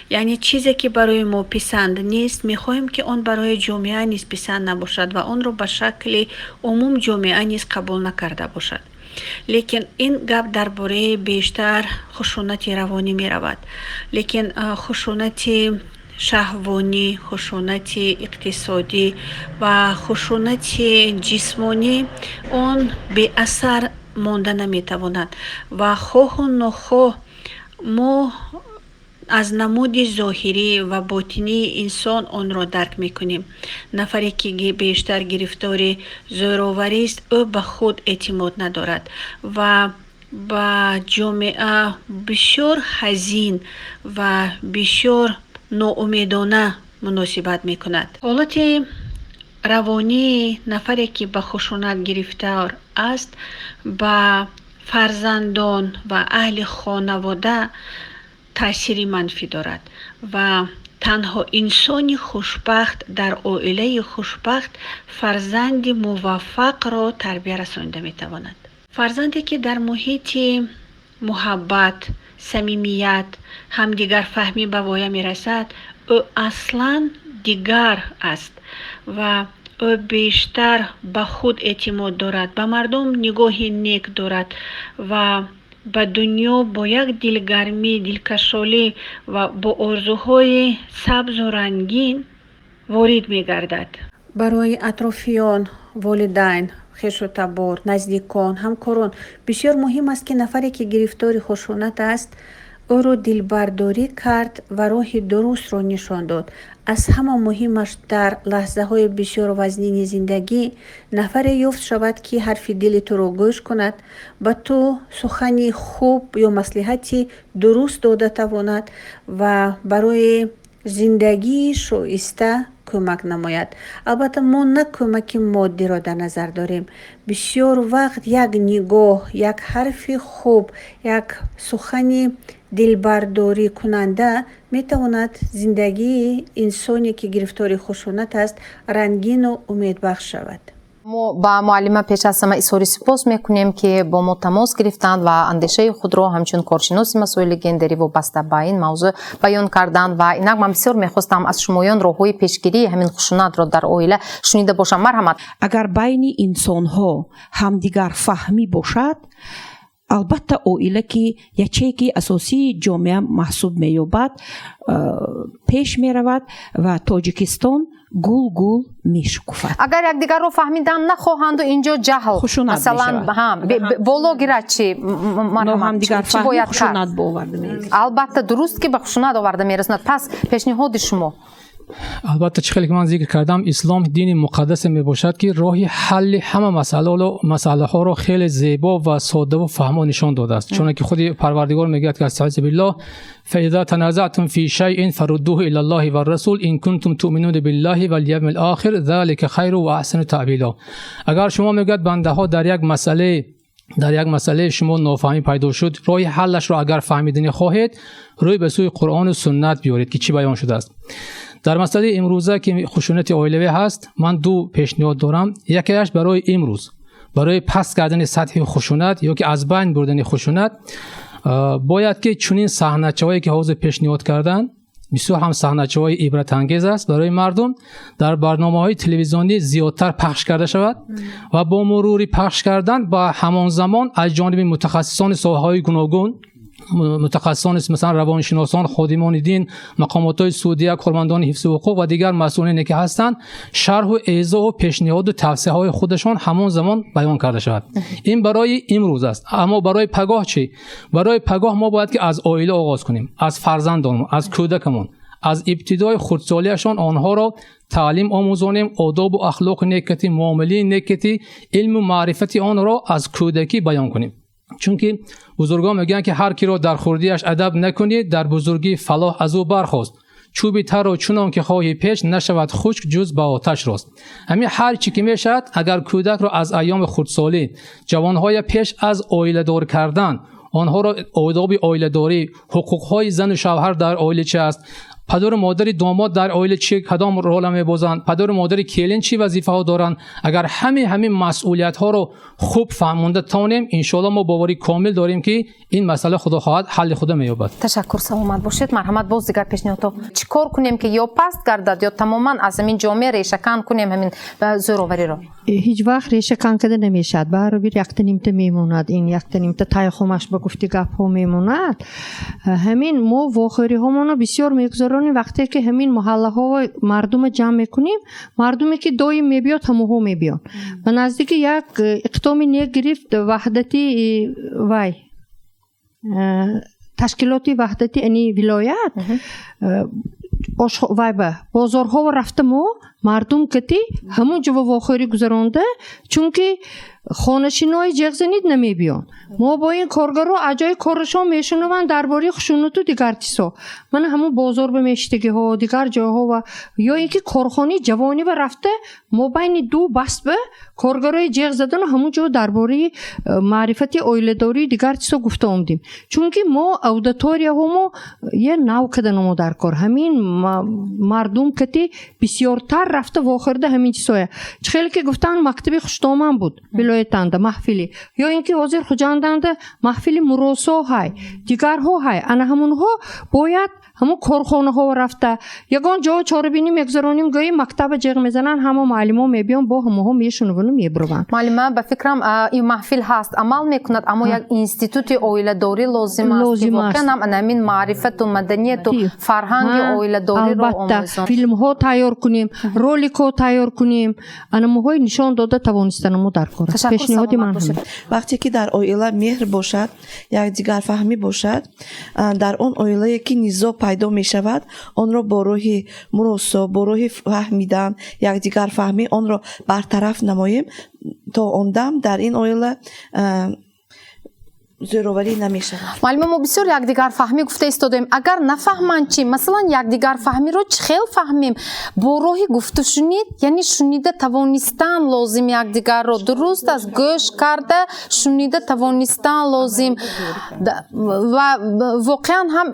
Яъне чизе, ки барои мо писанд нест, мехоҳем, ки он барои ҷомеа низ писанд набошад ва онро ба шакли умум ҷомеа низ қабул накарда бошад. Лекин ин гап дар бораи бештар хушунати равонӣ меравад. Лекин хушунати шаҳвонӣ, хушунати иқтисодӣ ва хушунати ҷисмонӣ он беасар монда наметавонад ва хоҳу нохоҳ мо аз намуди зоҳирӣ ва ботинии инсон онро дарк мекунем. Нафаре, ки бештар гирифтори зӯроварист, ӯ ба худ эътимод надорад ва Ба ҷомеа бисёр ҳазин ва бисёр ноумедона муносибат мекунад. Ҳолати равонии нафаре, ки ба хушунат гирифтор аст, ба фарзандон ва аҳли хонавода таъсири манфӣ дорад ва танҳо инсони хушбахт дар оилаи хушбахт фарзанди муваффақро тарбия расонида метавонад. Фарзанде, ки дар муҳити муҳаббат, самимият, ҳамдигарфаҳмӣ ба воя мерасад, ӯ аслан дигар аст ва ӯ бештар ба худ эътимод дорад, ба мардум нигоҳи нек дорад ва ба дунё бо як дилгармӣ, дилкашолӣ ва бо орзуҳои сабзу рангин ворид мегардад. Барои атрофиён, волидайн, хешу табор, наздикон, ҳамкорон бисёр муҳим аст, ки нафаре, ки гирифтори хушунат аст, ӯро дилбардорӣ кард ва роҳи дурустро нишон дод. Аз ҳама муҳимаш, дар лаҳзаҳои бисёр вазнини зиндагӣ нафаре ёфт шавад, ки ҳарфи дили туро гӯш кунад, ба ту сухани хуб ё маслиҳати дуруст дода тавонад ва барои зиндагии шоиста кӯмак намояд. Албатта, мо на кӯмаки моддиро дар назар дорем. Бисёр вақт як нигоҳ, як ҳарфи хуб, як сухани дилбардорикунанда метавонад зиндагии инсоне, ки гирифтори хушунат аст, рангину умедбахш шавад. Мо ба муаллима пеш аз ҳама изҳори сипос мекунем, ки бо мо тамос гирифтанд ва андешаи худро ҳамчун коршиноси масоили гендерӣ вобаста ба ин мавзӯъ баён карданд. Ва инак ман бисёр мехостам аз шумоён роҳҳои пешгирии ҳамин хушунатро дар оила шунида бошам. Марҳамат. Агар байни инсонҳо ҳамдигарфаҳмӣ бошад, албатта оила, ки ячейкаи асосии ҷомеа маҳсуб меёбад, пеш меравад ва Тоҷикистон гул-гул мешукуфад. Агар якдигарро фаҳмидан нахоҳанду инҷо ҷаҳл хушунат масалан боло гирад, чӣ? Ноҳамдигарфаҳмӣ хушунат ба оварда мерасонад. Албатта, дуруст, ки ба хушунат оварда мерасонад. Пас пешниҳоди шумо? Албатта, чӣ хеле ки ман зикр кардам, ислом дини муқаддасе мебошад, ки роҳи ҳалли ҳама масъалаҳоро хеле зебо ва соддаву фаҳмо нишон додааст. Чунонки худи Парвардигор мегӯяд, ки أستعيذ بالله: فإذا تنازعتم في شيء فردوه إلى الله والرسول إن كنتم تؤمنون بالله واليوم الآخر ذلك خير وأحسن تأويلا. Агар шумо, мегӯяд, бандаҳо, дар як масъалаи шумо нофаҳмӣ пайдо шуд, роҳи ҳаллашро агар фаҳмиданӣ хоҳед, рӯй ба сӯи Қуръону суннат биёред, ки чӣ баён шудааст. Дар масъалаи имрӯза, ки хушунати оилавӣ ҳаст, ман ду пешниҳод дорам. Якеаш барои имрӯз, барои паст кардани сатҳи хушунат ё ки аз байн бурдани хушунат, бояд ки чунин саҳначаҳое, ки ҳозир пешниҳод карданд, бисёр ҳам саҳначаҳои ибратангез аст барои мардум, дар барномаҳои телевизионӣ зиёдтар пахш карда шавад ва бо мурури пахш кардан ба ҳамон замон аз ҷониби мутахассисони соҳаҳои гуногун, мутахассисони масалан равоншиносон, ходимони дин, мақомотҳои судия, кормандони ҳифзи ҳуқуқ ва дигар масъулине, ки ҳастанд, шарҳу эзоҳу пешниҳоду тавсияҳои худашон ҳамон замон баён карда шавад. Ин барои имрӯз аст. Аммо барои пагоҳ чӣ? Барои пагоҳ мо бояд ки аз оила оғоз кунем, аз фарзандонмон, аз кӯдакамон, аз ибтидои хурдсолиашон онҳоро таълим омӯзонем, одобу ахлоқи некати, муомилаи некати, илму маърифати онро аз кӯдакӣ баён кунем. Чунки бузургон мегӯянд, ки ҳар киро дар хурдиаш адаб накунӣ, дар бузургӣ фалоҳ аз ӯ бархост. Чӯби тарро чунон ки хоҳӣ печ, нашавад хушк ҷуз ба оташ рост. Ҳамин ҳар чӣ ки мешавад, агар кӯдакро аз айёми хурдсолӣ, ҷавонҳоя пеш аз оиладор кардан онҳоро одоби оиладорӣ, ҳуқуқҳои зану шавҳар дар оила чи аст, падару модари домод дар оила чӣ кадом рола мебозанд, падару модари келин чӣ вазифаҳо доранд, агар ҳамин масъулиятҳоро хуб фаҳмонда тавонем, иншоалло мо боварӣ комил дорем, ки ин масъала, худо хоҳад, ҳалли худа меёбад. Ташаккур, саломат бошед. Марҳамат, боз дигар пешниҳодҳо. Чӣ кор кунем, ки ё паст гардад, ё тамоман аз ҳамин ҷомеа решакан кунем ҳамин зӯровариро? Ҳеҷ вақт решакан карда намешавад. Баробир якта нимта мемонад, ин якта нимта тайхомаш ба гуфти гапҳо мемонад. Ҳамин мо вохӯриҳомонро бисёр мегузаронем. Вақте ки ҳамин маҳаллаҳо мардума ҷамъ мекунем, мардуме ки доим мебиёд, ҳамоҳо мебиёд. Ба наздики як иқдоми нек гирифт ваҳдати вай, ташкилоти ваҳдати ани вилоят, вай ба бозорҳо рафта, мо мардум кати ҳамон ҷо вохӯрӣ гузаронда, чунки Хонашинои ҷеғзанид намебиён. Мо бо ин коргаро аз ҷои корашон мешунаванд дар бораи хушунату дигар чизҳо. Мана ҳамун бозор ба мешитагиҳо, дигар ҷойҳо ва ё ин ки корхонаи ҷавонӣ ба рафта мо байни ду баст ба коргарои ҷеғ задану ҳамун ҷо дар бораи маърифати оиладории дигар чизҳо гуфта омадем. Чунки мо аудиторияҳо мо я нав кадану мо дар кор. Ҳамин мардум кати бисёртар рафта вохӯрда ҳамин чизҳоя. Чӣ хеле ки гуфтанд, мактаби хуштоман буд вилоятанда маҳфилӣ, ё ин ки ҳозир Хуҷанданда маҳфили муросо ҳай, дигарҳо ҳай. Ана ҳамунҳо бояд ҳамун корхонаҳо рафта ягон ҷо чорабинӣ мегузаронем, гӯӣ мактаба ҷеғ мезананд, ҳама муаллимо мебиён, бо ҳамоҳо мешунавану мебураванд. Муаллима, ба фикрам, ин маҳфил ҳаст, амал мекунад, аммо як институти оиладорӣ лозим аст, ки воқеан ҳам ана ҳамин маърифату маданияту фарҳанги оиладориро омӯзон. Филмҳо тайёр кунем, роликҳо тайёр кунем, анамоҳои нишон дода тавонистанамо дар кор аст. Пешниҳоди ман ҳамин. Вақте ки дар оила меҳр бошад, якдигарфаҳмӣ бошад, дар он оилае ки низо пайдо мешавад, онро бо роҳи муросо, бо роҳи фаҳмидан, якдигарфаҳмӣ онро бартараф намоем, то он дам дар ин оила зӯроварӣ намешавад. Муаллима, мо бисёр якдигарфаҳмӣ гуфта истодаем. Агар нафаҳманд чӣ? Масалан, якдигарфаҳмиро чӣ хел фаҳмем? Бо роҳи гуфтушунид, яъне шунида тавонистан лозим якдигарро. Дуруст аст, гӯш карда шунида тавонистан лозим. Ва воқеан ҳам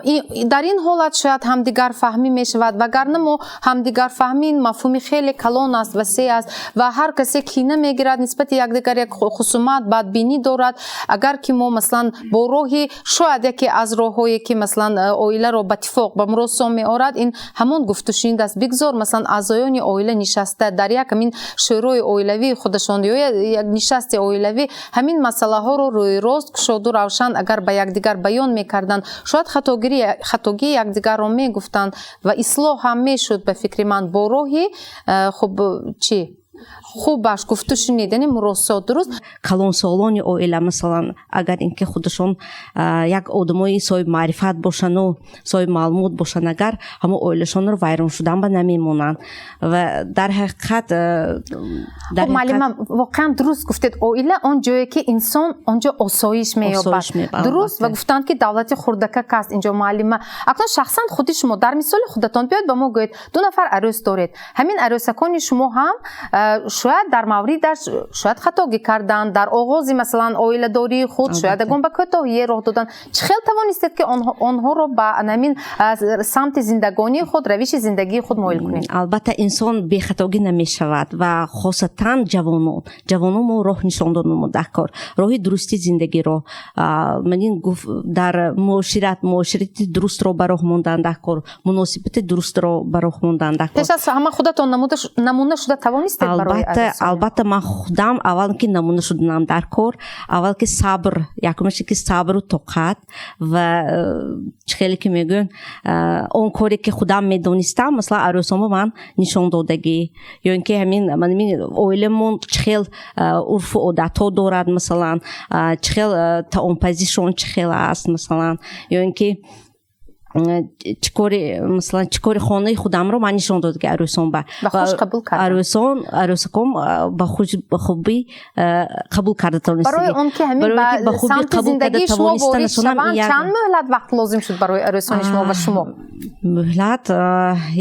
дар ин ҳолат шояд ҳамдигарфаҳмӣ мешавад, вагарна мо ҳамдигарфаҳмӣ ин мафҳуми хеле калон аст, васеъ аст ва ҳар касе кина мегирад нисбати якдигар, як хусумат, бадбинӣ дорад. Агар ки мо масалан бо роҳи, шояд яке аз роҳҳое ки масалан оиларо ба тифоқ, ба муросо меорад, ин ҳамон гуфтушунид аст. Бигзор масалан аъзоёни оила нишаста дар як ҳамин шӯрои оилавии худашон ё як нишасти оилавӣ ҳамин масъалаҳоро рӯи рост, кушоду равшан агар ба якдигар баён мекарданд, шояд хатогии якдигарро мегуфтанд ва ислоҳ ҳам мешуд. Ба фикри ман, бо роҳи хуб чӣ хубаш гуфтушунид, яъне муросо. Дуруст. Калонсолони оила, масалан, агар ин ки худашон як одамои соҳиби маърифат бошану соҳиби маълумот бошанд, агар ҳамон оилашонро вайрон шудан ба намемонанд. Ва дар ҳақиқат, муаллима, воқеан дуруст гуфтед. Оила он ҷое ки инсон он ҷо осоиш меёбад. Дуруст. Ва гуфтанд ки давлати хурдакак аст инҷо. Муаллима, акнун шахсан худи шумо дар мисоли худатон биёед ба мо гӯед. Ду нафар арӯс доред, ҳамин арӯсакони шумо ҳам шояд дар мавридаш шояд хатогӣ карданд дар оғози масалан оиладории худ, шояд ягон ба кӯтоҳие роҳ доданд. Чӣ хел тавонистед ки онҳоро ба ҳамин самти зиндагонии худ, равиши зиндагии худ моил кунед? Албатта, инсон бехатогӣ намешавад ва хосатан ҷавонон. Ҷавонон мо роҳ нишон додем дар кор, роҳи дурусти зиндагиро, манин дар муошират, муоширати дурустро ба роҳ мондан дар кор, муносибати дурустро ба роҳ мондан дар кор. Пеш аз ҳама худатон намуна шуда тавонистед барои Албатта, албатта, ман худам аввал ки намуна шуданам дар кор, аввал ки сабр, якумаш ки сабру тоқат ва чӣ хеле ки мегӯянд, он коре ки худам медонистам, масалан, арӯсомо ман нишон додагӣ, ё ин ки ҳамин манамин оиламон чӣ хел урфу одатҳо дорад, масалан, чӣ хел таомпазишон чӣ хел аст, масалан, ё ин ки чӣ кори, масалан, чӣ кори хонаи худамро ман нишон дод, ки арӯсон ба хуш қабул карданд. Арӯсон, арӯсаком ба хуш, ба хубӣ қабул карда тавонистагӣ. Барои он ки ҳамин ба самти зиндагии шумо ворид шаванд, чанд муҳлат вақт лозим шуд барои арӯсони шумо ва шумо? Муҳлат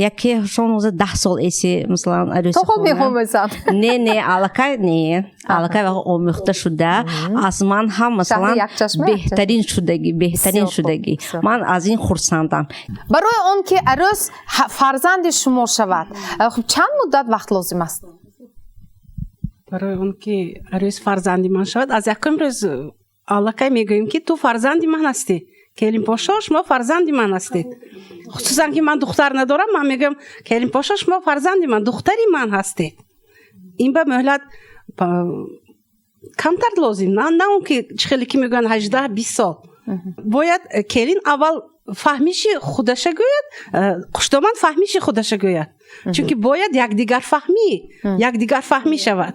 якешон ҳозир 10 сол эси, масалан, арӯси. То хуб меомӯзанд? Не, не, аллакай не, аллакай омӯхта шуда, аз ман ҳам, масалан, беҳтарин шудагӣ, беҳтарин шудагӣ. Ман аз ин хурсандам. Барои он ки арӯс фарзанди шумо шавад, хуб, чанд муддат вақт лозим аст? Барои он ки арӯс фарзанди ман шавад, аз якум рӯз аллакай мегӯем, ки ту фарзанди ман ҳастӣ, келинпошо, шумо фарзанди ман ҳастед. Хусусан ки ман духтар надорам, ман мегӯям: келинпошо, шумо фарзанди ман, духтари ман ҳастед. Ин ба муҳлат камтар лозим, на он ки чӣ хеле ки мегӯянд 18-20 сол. Бояд келин аввал фаҳмиши худаша гӯяд, хуштоман фаҳмиши худаша гӯяд, чунки бояд якдигарфаҳмӣ шавад.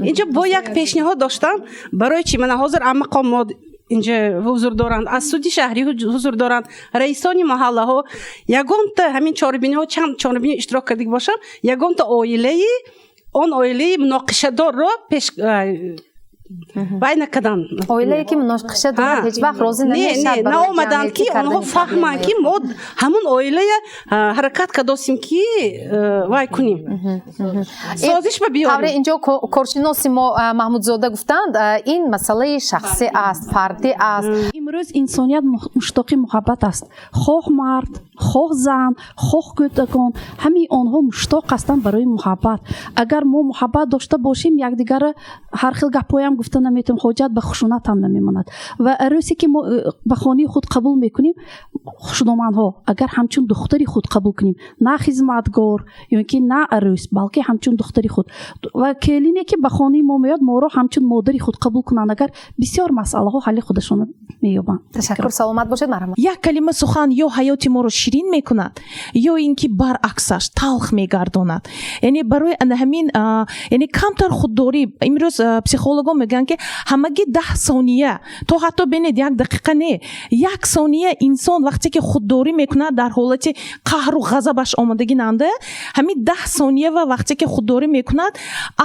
Инҷо бо як пешниҳод доштам. Барои чӣ мана ҳозир мақомот инҷа ҳузур доранд, аз суди шаҳрӣ ҳузур доранд, раисони маҳаллаҳо. Ягонта ҳамин чорабиниҳо, чанд чорабинӣ иштирок кардагӣ бошам, ягонта оилаи, он оилаи муноқишадорро пеш Вай накардан. Оилае ки муноқиша дорад, ҳеҷ вақт розӣ намешавад. Не, наомаданд, ки онҳо фаҳманд, ки мо ҳамун оилая ҳаракат кардосем, ки вай кунем, созиш ба биёрем. Тавре инҷо коршиноси мо Маҳмудзода гуфтанд, ин масъалаи шахсӣ аст, фардӣ аст. Имрӯз инсоният муштоқи муҳаббат аст. Хоҳ мард, хоҳ зан, хоҳ кӯдакон, ҳамаи онҳо муштоқ ҳастанд барои муҳаббат. Агар мо муҳаббат дошта бошем, якдигарро ҳар хел гапҳоям гуфта наметавонем, ҳоҷат ба хушунат ҳам намемонад. Ва арӯсе ки мо ба хонаи худ қабул мекунем, хушдоманҳо агар ҳамчун духтари худ қабул кунем, на хизматгор ё ин ки на арӯс, балки ҳамчун духтари худ, ва келине ки ба хонаи мо меояд, моро ҳамчун модари худ қабул кунанд, агар бисёр масъалаҳо ҳалли худашонро меёбанд. Ташаккур, саломат бошед, марҳамат. Як калима сухан ё ҳаёти моро ширин мекунад, ё ин ки баръаксаш талх мегардонад. Яъне барои ана ҳамин, яъне камтар худдорӣ. Имрӯз психологон мегӯянд, ки ҳамагӣ 10 сония, то ҳатто бинед, як дақиқа не, як сония инсон вақте ки худдорӣ мекунад дар ҳолати қаҳру ғазабаш омодагӣ нанда, ҳамин 10 сония ва вақте ки худдорӣ мекунад,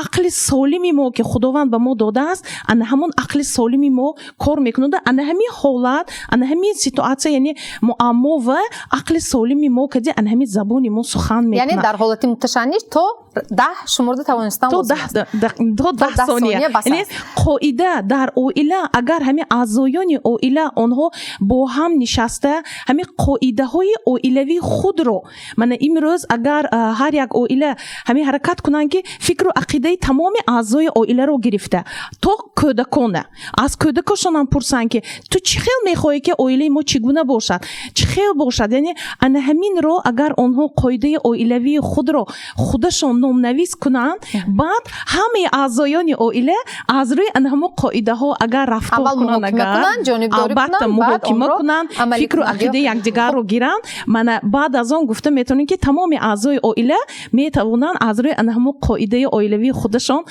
ақли солими мо, ки Худованд ба мо додааст, ана ҳамон ақли солими мо кор мекунад. Ана ҳамин ҳолат, ана ҳамин ситуатсия, яъне муаммо ва ақли солими мо кади ана ҳамин забони мо сухан мекунад. Яъне дар ҳолати муташанниж то 10 шуморда тавонистан то лозим аст. То 10 10 сония. Сония бас Яъне аст. Қоида дар оила, агар ҳамин аъзоёни оила онҳо бо ҳам нишаста ҳамин қоидаҳои оилавии худро, мана имрӯз агар ҳар як оила ҳамин ҳаракат кунанд, ки фикру ақидаи тамоми аъзои оиларо гирифта, то кӯдакона, аз кӯдакошонам пурсанд, ки ту чӣ хел мехоҳӣ, ки оилаи мо чӣ гуна бошад, чӣ хел бошад, яъне ана ҳаминро агар онҳо қоидаи оилавии худро худашон номнавис кунанд, баъд ҳамаи аъзоёни оила аз рӯи ана ҳамон қоидаҳо агар рафтор Аввал кунанд, муҳокима агар кунанд, ҷонибдорӣ албатта кунанд, баъд муҳокима онро кунанд, амалӣ фикру кунанд, ё? Ақидаи якдигарро гиранд, мана баъд аз он гуфта метавонем, ки тамоми аъзои оила метавонанд аз рӯи ана ҳамон қоидаи оилавии худашон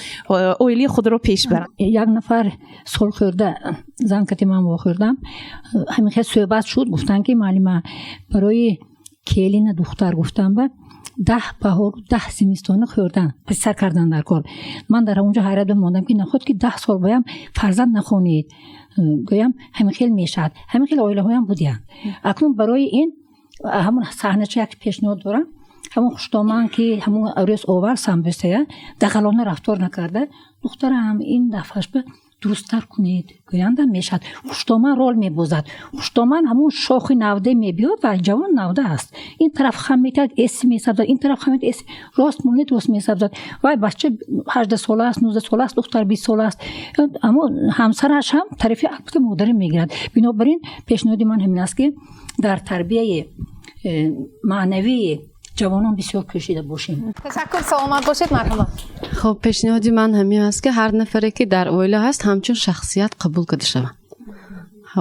оилаи худро пеш баранд. Як нафар солхӯрда зан кати ман вохӯрдам, ҳамин хел суҳбат шуд, гуфтанд, ки муаллима, барои келина духтар гуфтам ба 10 баҳору 10 зимистона хӯрдан писар кардан дар кор. Ман дар ҳамонҷо ҳайрат мондам, ки наход ки 10 сол боям фарзанд нахонед, гӯям ҳамин хел мешавад. Ҳамин хел оилаҳоям будиянд. Акнун барои ин ҳамон саҳнача як пешниҳод дорам. Ҳамон хуштоман, ки ҳамон арӯс овард самбӯсая, дағалона рафтор накарда, духтарам, ин дафъашба дурусттар кунед гӯяндам мешавад. Хуштоман рол мебозад. Хуштоман ҳамон шохи навде мебиёд ва ҷавон навда аст. Ин тараф хам метиҳад, эси месабзад, ин тараф хам метиҳад, эси рост монед, рост месабзад. Вай бача 18 сола аст, 19 сола аст, духтар 20 сола аст, аммо ҳамсараш ҳам тарафи албатта модарӣ мегирад. Бинобар ин пешниҳоди ман ҳамин аст, ки дар тарбияи маънавии ҷавонон бисёр кӯшида бошем. Ташаккур, саломат бошед, марҳамат. Хуб, пешниҳоди ман ҳамин аст, ки ҳар нафаре, ки дар оила ҳаст, ҳамчун шахсият қабул карда шавад.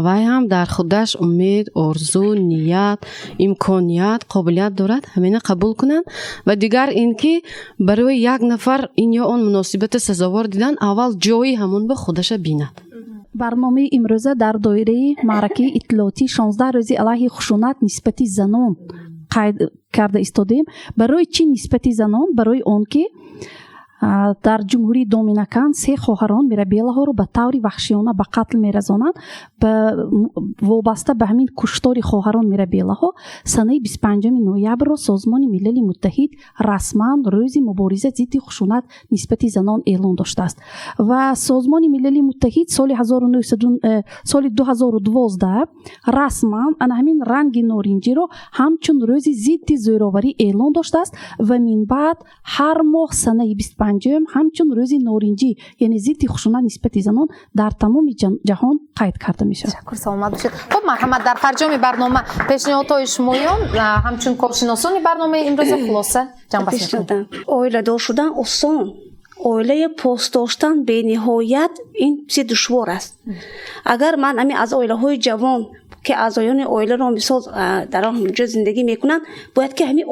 Вай ҳам дар худаш умед, орзу, ният, имконият, қобилият дорад, ҳамина қабул кунанд. Ва дигар ин ки барои як нафар ин ё он муносибати сазовор дидан, аввал ҷои ҳамон ба худаша бинад. Барномаи имрӯза дар доираи маъракаи иттилоотӣ 16 рӯзи алайҳи хушунат нисбати занон қайд карда истодаем. Барои чӣ нисбати занон? Барои он ки дар ҷумҳурии Доминикан се хоҳарон Мирабелаҳоро ба таври ваҳшиёна ба қатл мерасонанд. Вобаста ба ҳамин куштори хоҳарон Мирабелаҳо санаи 25 ноябрро Созмони Милали Муттаҳид расман рӯзи мубориза зидди хушунат нисбати занон эълон доштааст. Ва Созмони Милали Муттаҳид соли соли 2012 расман ана ҳамин ранги норинҷиро ҳамчун рӯзи зидди зӯроварӣ эълон доштааст ва минбаъд ҳар моҳ санаи 25 ҳамчун рӯзи норинҷӣ, яъне зидди хушунат нисбати занон дар тамоми ҷаҳон қайд карда мешавад. Ташаккур, саломат бошед. Хуб, марҳамат, дар фарҷоми барнома пешниҳодҳои шумоён ҳамчун коршиносони барномаи имрӯза хулоса ҷамъбаст мекунем. Оиладор шудан осон, оилаи пос доштан бениҳоят ин чизи душвор аст. Агар ман ҳамин аз оилаҳои ҷавон, ки аъзоёни оиларо мисол дар он ҷо зиндагӣ мекунанд, бояд ки ҳамин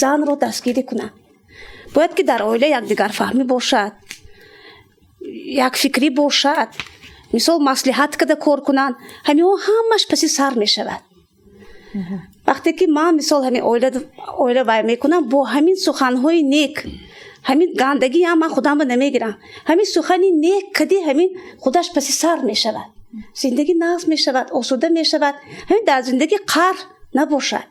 занро дастгирӣ кунанд. Бояд ки дар оила якдигарфаҳмӣ бошад, якфикрӣ бошад, мисол маслиҳат карда кор кунанд, ҳаминҳо ҳамаш паси сар мешавад. Вақте ки ман мисол ҳамин оила вай мекунам, бо ҳамин суханҳои нек, Ҳамин гандагиам ман худамро намегирам. Ҳамин сухани нек кади ҳамин худаш паси сар мешавад. Зиндагӣ нағз мешавад, осуда мешавад. Ҳамин дар зиндагӣ қаҳр набошад,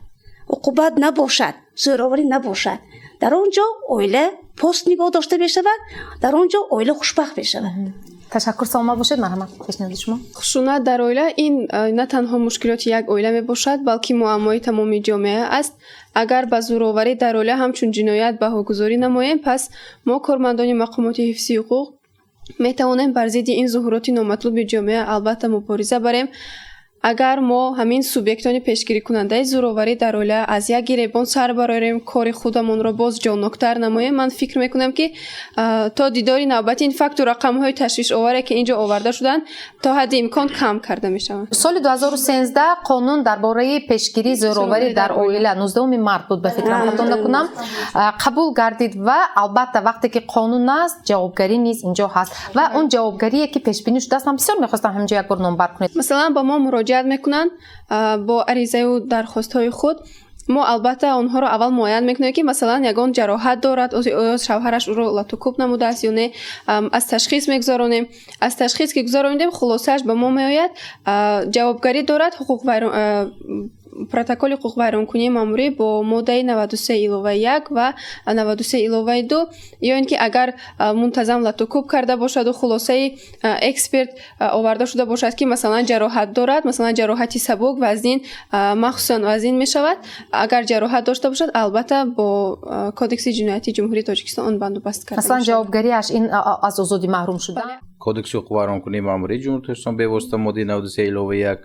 уқубат набошад, зӯроварӣ набошад. Дар он ҷо оила пост нигоҳ дошта мешавад, дар он ҷо оила хушбахт мешавад. Ташаккур, саломат бошед. Марҳамат, пешниҳоди шумо. Хушунат дар оила ин на танҳо мушкилоти як оила мебошад, балки муаммои тамоми ҷомеа аст. Агар ба зӯроварӣ дар оила ҳамчун ҷиноят баҳогузорӣ намоем, пас мо кормандони мақомоти ҳифзи ҳуқуқ метавонем бар зидди ин зуҳуроти номатлуби ҷомеа албатта мубориза барем. Агар мо ҳамин субъектони пешгирикунандаи зӯроварӣ дар оила аз як гиребон сар барорем, кори худамонро боз ҷонноктар намоем, ман фикр мекунам, ки то дидори навбатӣ ин факту рақамҳои ташвишоваре, ки ин ҷо оварда шуданд, то ҳадди имкон кам карда мешаванд. Соли 2013 қонун дар бораи пешгирии зӯроварӣ дар оила 19 март буд, ба фикрам, хато накунам, қабул гардид ва албатта вақте ки қонун аст, ҷавобгарӣ низ инҷо ҳаст ва он ҷавобгарие ки пешбинӣ шудааст, ман бисёр мехостам ҳаминҷо як бор номбар кунед. Масалан, ба мо муроҷиат мекунанд бо аризаю дархостҳои худ. Мо албатта онҳоро аввал муайян мекунем, ки масалан ягон ҷароҳат дорад, оё шавҳараш ӯро латукӯб намудааст ё не. Аз ташхис мегузаронем. Аз ташхис ки гузаронидем, хулосааш ба мо меояд, ҷавобгарӣ дорад ҳуқуқвайрон, протоколи ҳуқуқвайронкунии маъмурӣ бо моддаи 93 иловаи 1 ва 93 иловаи 2, ё ин ки агар мунтазам латукӯб карда бошаду хулосаи эксперт оварда шуда бошад, ки масалан ҷароҳат дорад, масалан ҷароҳати сабук, вазнин, махсусан вазнин мешавад. Агар ҷароҳат дошта бошад, албатта бо Кодекси ҷиноятии Ҷумҳурии Тоҷикистон он бандубаст карда Масалан, мешавад. ҷавобгариаш ин аз озодӣ маҳрум шудан. Кодекси ҳуқуқвайронкунии маъмурии Ҷумҳурии Тоҷикистон бевосита моддаи 93 иловаи 1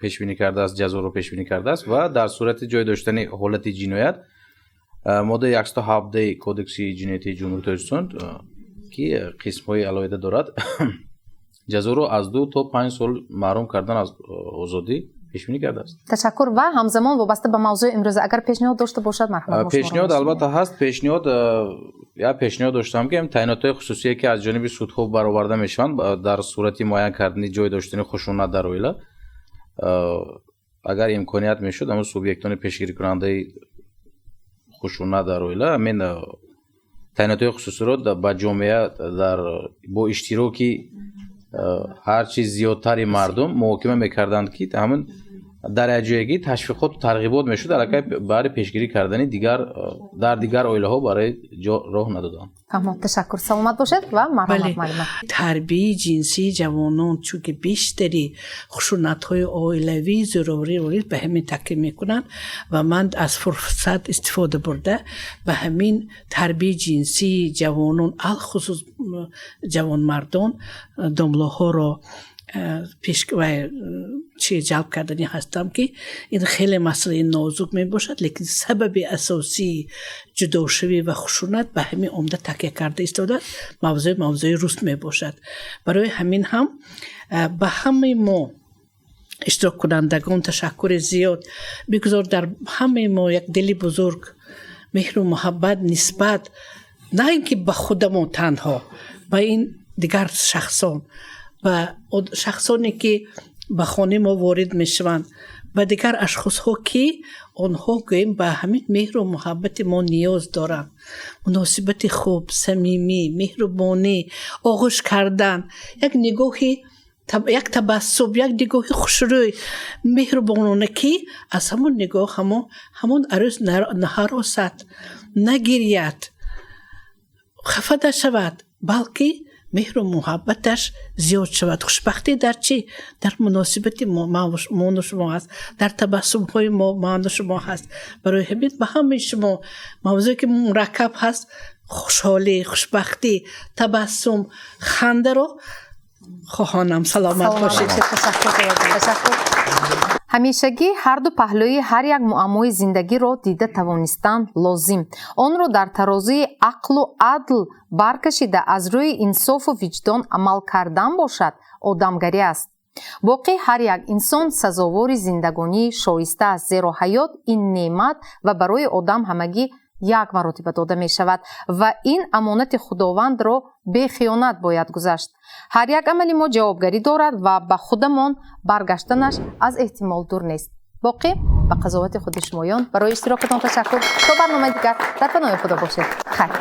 пешбинӣ кардааст, ҷазоро пешбинӣ кардааст ва дар сурати ҷой доштани ҳолати ҷиноят моддаи 117 Кодекси ҷиноятии Ҷумҳурии Тоҷикистон, ки қисмҳои алоҳида дорад, ҷазоро аз 2 то 5 сол маҳрум кардан аз озодӣ пешбинӣ кардааст. Ташаккур ва ҳамзамон вобаста ба мавзӯи имрӯза агар пешниҳод дошта бошад, марҳамат, мо шуморо Пешниҳод мешунавем. албатта ҳаст. Пешниҳод, як пешниҳод доштам, ки таъинотҳои хусусие, ки аз ҷониби судҳо бароварда мешаванд дар сурати муайян кардани ҷой доштани хушунат дар оила, агар имконият мешуд, ҳамун субъектони пешгирикунандаи хушунат дар оила ҳамин таъинотҳои хусусиро ба ҷомеа дар бо иштироки ҳар чи зиёдтари мардум муҳокима мекарданд, ки ҳамин дар якҷоягӣ ташвиқоту тарғибот мешуд, аллакай баҳри пешгирӣ кардани дигар дар дигар оилаҳо барои ҷо роҳ надодан. Фаҳмо, ташаккур, саломат бошед ва марҳамат, муаллима. Тарбияи ҷинсии ҷавонон, чунки бештари хушунатҳои оилавӣ, зӯроварӣ ба ҳамин такя мекунанд ва ман аз фурсат истифода бурда ба ҳамин тарбияи ҷинсии ҷавонон, алхусус ҷавонмардон, домлоҳоро пеш ва чи ҷалб кардани ҳастам, ки ин хеле масъалаи нозук мебошад, лекин сабаби асосии ҷудошавӣ ва хушунат ба ҳамин омда такя карда истодааст. Мавзӯи руст мебошад. Барои ҳамин ҳам ба ҳамаи мо иштироккунандагон ташаккури зиёд. Бигузор дар ҳамаи мо як дили бузург, меҳру муҳаббат нисбат на ин ки ба худамон танҳо, ба ин дигар шахсон, ба шахсоне ки ба хонаи мо ворид мешаванд, ба дигар ашхосҳо, ки онҳо гӯем ба ҳамин меҳру муҳаббати мо ниёз доранд. Муносибати хуб, самимӣ, меҳрубонӣ, оғӯш кардан, як нигоҳи, як табассум, як нигоҳи хушрӯй, меҳрубонона, ки аз ҳамон нигоҳ ҳамон арӯс наҳаросад, нагиряд, хафа нашавад, балки меҳру муҳаббаташ зиёд шавад. Хушбахтӣ дар чӣ? Дар муносибати мону шумо ҳаст, дар табассумҳои ману шумо ҳаст. Барои ҳамин ба ҳамаи шумо, мавзӯе ки мураккаб ҳаст, хушҳолӣ, хушбахтӣ, табассум, хандаро хоҳонам. Саломат бошед. Ҳамешагӣ ҳарду паҳлӯи ҳар як муаммои зиндагиро дида тавонистан лозим. Онро дар тарозуи ақлу адл баркашида, аз рӯи инсофу виҷдон амал кардан бошад, одамгарӣ аст. Боқӣ ҳар як инсон сазовори зиндагонии шоиста аст, зеро ҳаёт ин неъмат ва барои одам ҳамагӣ як маротиба дода мешавад ва ин амонати Худовандро бехиёнат бояд гузашт. Ҳар як амали мо ҷавобгарӣ дорад ва ба худамон баргаштанаш аз эҳтимол дур нест. Боқӣ ба қазовати худи шумоён. Барои иштирокатон ташаккур. То барномаи дигар дар паноҳи Худо бошед. Хайр.